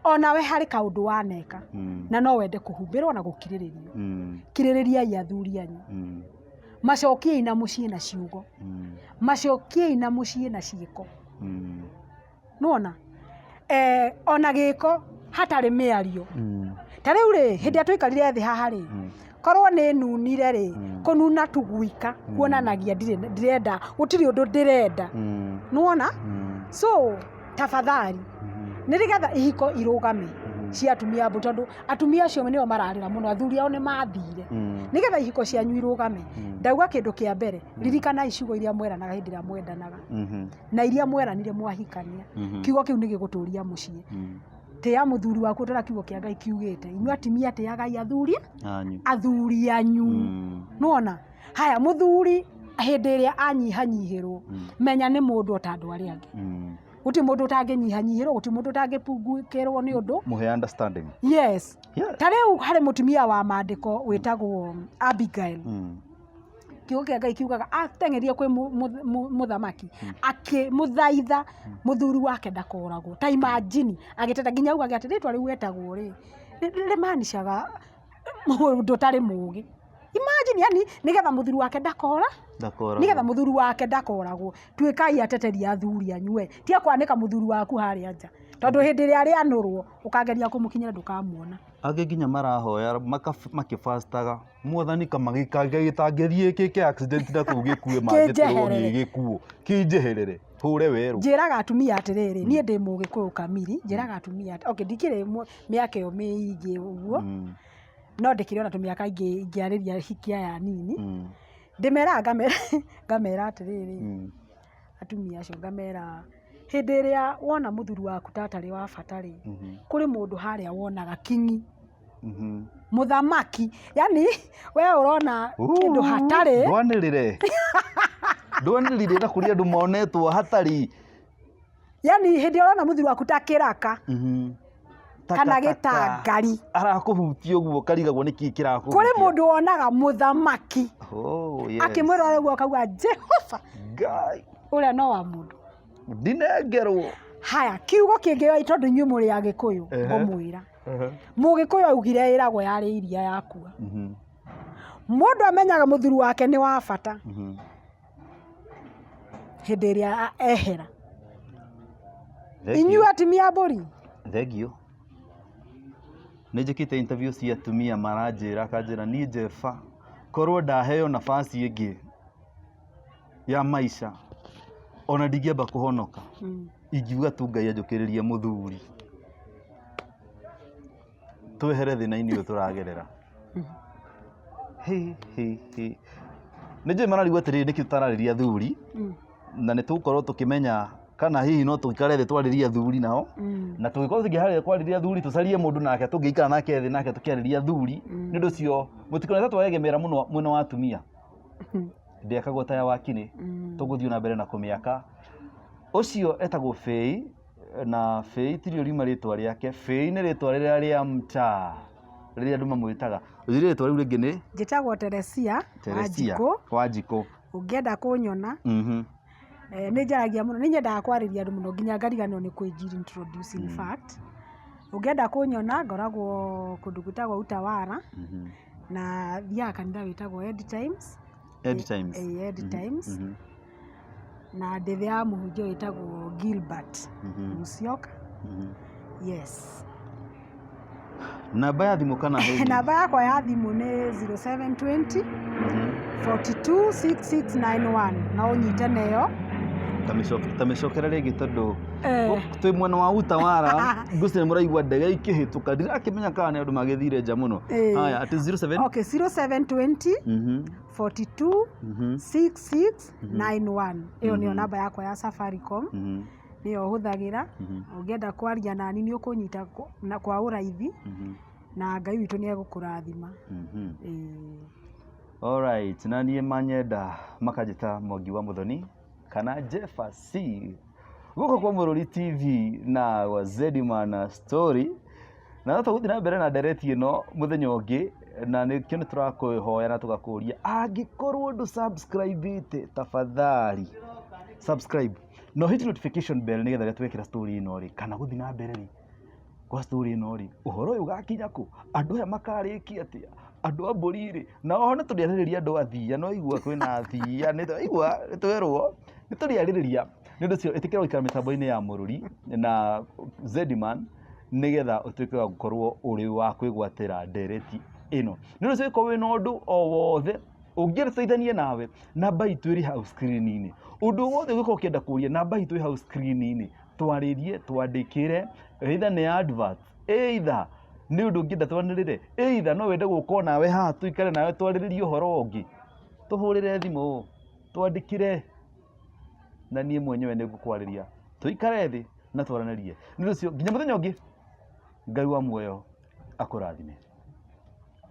onawe harĩ kaũndũ waneka, na no wende kũhumbĩrwo na gũkirĩrĩrio. Kirĩrĩriai athuri anyu. Macokiei na mũciĩ na ciugo. Macokiei na mũciĩ na ciĩko. Nĩwona? Ona gĩko hatarĩ mĩario. Ta rĩu rĩ, hĩndĩ ĩrĩa twaikarire thĩ haha rĩ, korwo nĩ nunire rĩ, kũnuna tu gwika kuonanagia ndirĩ ndirenda, gũtirĩ ũndũ ndĩrenda. Nĩwona? So, tafadhali, nĩ nĩgetha ihiko irũgame cia atumia a mbũri, tondũ atumia acio nĩo mararĩra mũno, athuri ao nĩ mathire. Nĩgetha ihiko cianyu irũgame, ndauga kĩndũ kĩa mbere, ririkanai ciugo iria mweranaga hĩndĩ ĩrĩa mwendanaga, na iria mweranire mwahikania. Kiugo kĩu nĩ gĩgũtũria mũciĩ. Tĩa mũthuri waku ta ũrĩa kiugo kĩa Ngai kiugĩte. Inyuĩ atumia tĩagai athuri Anyu. athuri anyu. Nĩwona? Haya, mũthuri hĩndĩ ĩrĩa anyihanyihĩrwo, menya nĩ mũndũ o ta andũ arĩa angĩ. Gũtirĩ mũndũ ũtangĩnyihanyihĩrwo, gũtirĩ mũndũ ũtangĩpungukĩrwo nĩ ũndũ. Mũhe understanding. Yes. Ta rĩu harĩ mũtumia wa maandĩko wĩtagwo Abigail. Kiugo kĩa Ngai kiugaga ateng'erire kwĩ mũthamaki akĩmũthaitha mũthuri wake ndakoragwo. Ta imagine agĩteta nginya augage atĩ rĩtwa rĩu etagwo rĩ, rĩmanicaga mũndũ ũtarĩ mũgĩ. Imagine yani nĩgetha mũthuri wake ndakora, nĩgetha mũthuri wake ndakoragwo. Tuĩkai ateteri a athuri anyu we, tiga kwanĩka mũthuri waku harĩa nja, tondũ hĩndĩ ĩrĩa arĩanũrwo ũkageria kũmũkinyĩra ndũkamuona. Angĩ nginya marahoya makĩbastaga mwathani kamagĩtangĩthiĩ kĩke accident na kũu gĩkue mangĩtĩrwo nĩ gĩkuũ kĩnjeherere hũre werũ. Njĩraga atumia atĩrĩrĩ, niĩ ndĩ mũgĩkũyũ kamiri, njĩraga atumia atĩ, okay ndikĩrĩ mĩaka ĩyo mĩingĩ ũguo, no ndĩkĩrĩ ona tũmĩaka ingĩarĩria hiki aya anini, ndĩmeraga ngamera atĩrĩrĩ, atumia acio ngamera hĩndĩ ĩrĩa wona mũthuri waku ta atarĩ wa bata rĩ, kũrĩ mũndũ harĩa wonaga kingi, mũthamaki, yani we ũrona kĩndũ hatarĩ. Ndwanĩrĩre. Ndwanĩrĩre na kũrĩ andũ monetwo hatarĩ. Yani hĩndĩ ĩrĩa ũrona mũthuri waku ta kĩraka, kana gĩtangari. Arakũhutia ũguo ũkarigagwo nĩkĩ kĩrakũhutia. Kũrĩ mũndũ wonaga mũthamaki. Oh, yes. Akĩmwĩrora ũguo akauga Jehova. Ngai. Ũrĩa no wa mũndũ. Ndinengerwo. Haya, kiugo kĩngĩ tondũ inyuĩ mũrĩ Agĩkũyũ, ngũmwĩra. Mũgĩkũyũ augire ĩragwo yarĩ iria yakua. Mũndũ amenyaga mũthuri wake nĩ wa bata. Hĩndĩ ĩrĩa ehera. Inyuĩ atumia a mbũri. Thengiũ. Nĩ njĩkĩte interview cia atumia maranjĩra akanjĩra niĩ Njefa korwo ndaheo nafasi ĩngĩ Ya maica ona ndingĩamba kũhonoka. Ingiuga tu Ngai anjũkĩrĩrie mũthuri, twehere thĩna-inĩ ũyũ tũragerera. Hĩ hĩ hĩ, nĩ njũĩ mararigwo atĩrĩrĩ, nĩkĩ tũtararĩria athuri? Na nĩ tũgũkorwo tũkĩmenya kana hihi no tũikare thĩ twarĩrie athuri nao. Na tũngĩkorwo tũkĩharĩria kwarĩria athuri, tũcarie mũndũ nake tũngĩikara nake thĩ nake tũkĩarĩria athuri. Nĩ ũndũ ũcio mũtikone ta twaregemera mũno mwena wa atumia. Ndĩakagwo ta ya wakinĩ. Tũgũthiĩ na mbere na kũmĩaka. Ũcio etagwo Faye, na Faye tirio riuma rĩtwa rĩake. Faye nĩ rĩtwa rĩrĩa rĩa mtaa rĩrĩa andũ mamwĩtaga. Ũnjĩre rĩtwa rĩu rĩngĩ nĩ? Njĩtagwo Teresia. Teresia. Wanjikũ. Wanjikũ. Ũngĩenda kũnyona, nĩ njaragia mũno, nĩ nyendaga kwarĩria andũ mũno nginya ngariganĩrwo nĩ kwĩnjiri introduce. In fact, ũngĩenda kũnyona, ngoragwo kũndũ gwĩtagwo Utawala, na thiaga kanitha wĩtagwo End Times. End Times. Eh, End Times. Na ndĩ ya mũhunjia wĩtagwo Gilbert Musyoka. Yes. Namba ya thimũ kana hihi? Namba yakwa ya thimũ nĩ 0720 42 6691. No ũnyite neyo. Ta mĩcokere rĩngĩ tondũ twĩ mwena wa Utawala, ngwĩciria nĩ mũraigua ndege ikĩhĩtũka, ndirakĩmenya kana nĩ andũ magĩthire nja mũno. Haya, atĩ 07? Okay, 0720 42 6691. Ĩyo nĩyo namba yakwa ya Safaricom, nĩyo hũthagĩra. Ũngĩenda kwaria nani, nĩ ũkũnyita na kwa ũraithi, na Ngai witũ nĩ egũkũrathima. Ĩĩ. Alright, na niĩ manyenda makanjĩta Mwangi wa Muthoni kana Jeffer C. Gũkũ kwa Mũrũri TV na gwa Zedman Story. Na no tũgũthiĩ na mbere na ndereti ĩno mũthenya ũngĩ, na nĩkĩo nĩ tũrakũhoya na tũgakũria, angĩkorwo ndũ subscribe-ĩte, tafadhali subscribe no hit notification bell, nĩgetha rĩrĩa twekĩra story ĩno rĩ, kana gũthiĩ na mbere rĩ kwa story ĩno rĩ, ũhoro ũyũ ũgakinya kũ, andũ aya makarĩkia atĩa, andũ a mbũri rĩ. Na oho nĩ tũrĩarĩrĩria andũ a thia, no igua kwĩna thia, nĩ igua nĩ twerwo nĩ tũrĩarĩrĩria. Nĩ ũndũ ũcio ĩtĩkĩra gũikara mĩtambo-inĩ ya Mũrũri na Zedman, nĩgetha ũtuĩke wa gũkorwo ũrĩ wa kwĩgwatĩra ndereti ĩno. Nĩ ũndũ ũcio ũngĩkorwo wĩna ũndũ o wothe ũngĩenda tũteithanie nawe, namba itũ ĩrĩ hau screen-inĩ. Ũndũ wothe ũngĩkorwo ũkĩenda kũria, namba itũ ĩ hau screen-inĩ, twarĩrie, twandĩkĩre, either nĩ advert, either nĩ ũndũ ũngĩenda twanĩrĩre, either no wende gũka nawe haha tũikare nawe twarĩrĩrie ũhoro ũngĩ, tũhũrĩre thimũ, twandĩkĩre, na niĩ mwenyewe nĩ ngũkwarĩria, tũikare thĩ na twaranĩrie. Nĩ ũndũ ũcio nginya mũthenya ũngĩ, Ngai wa muoyo akũrathime.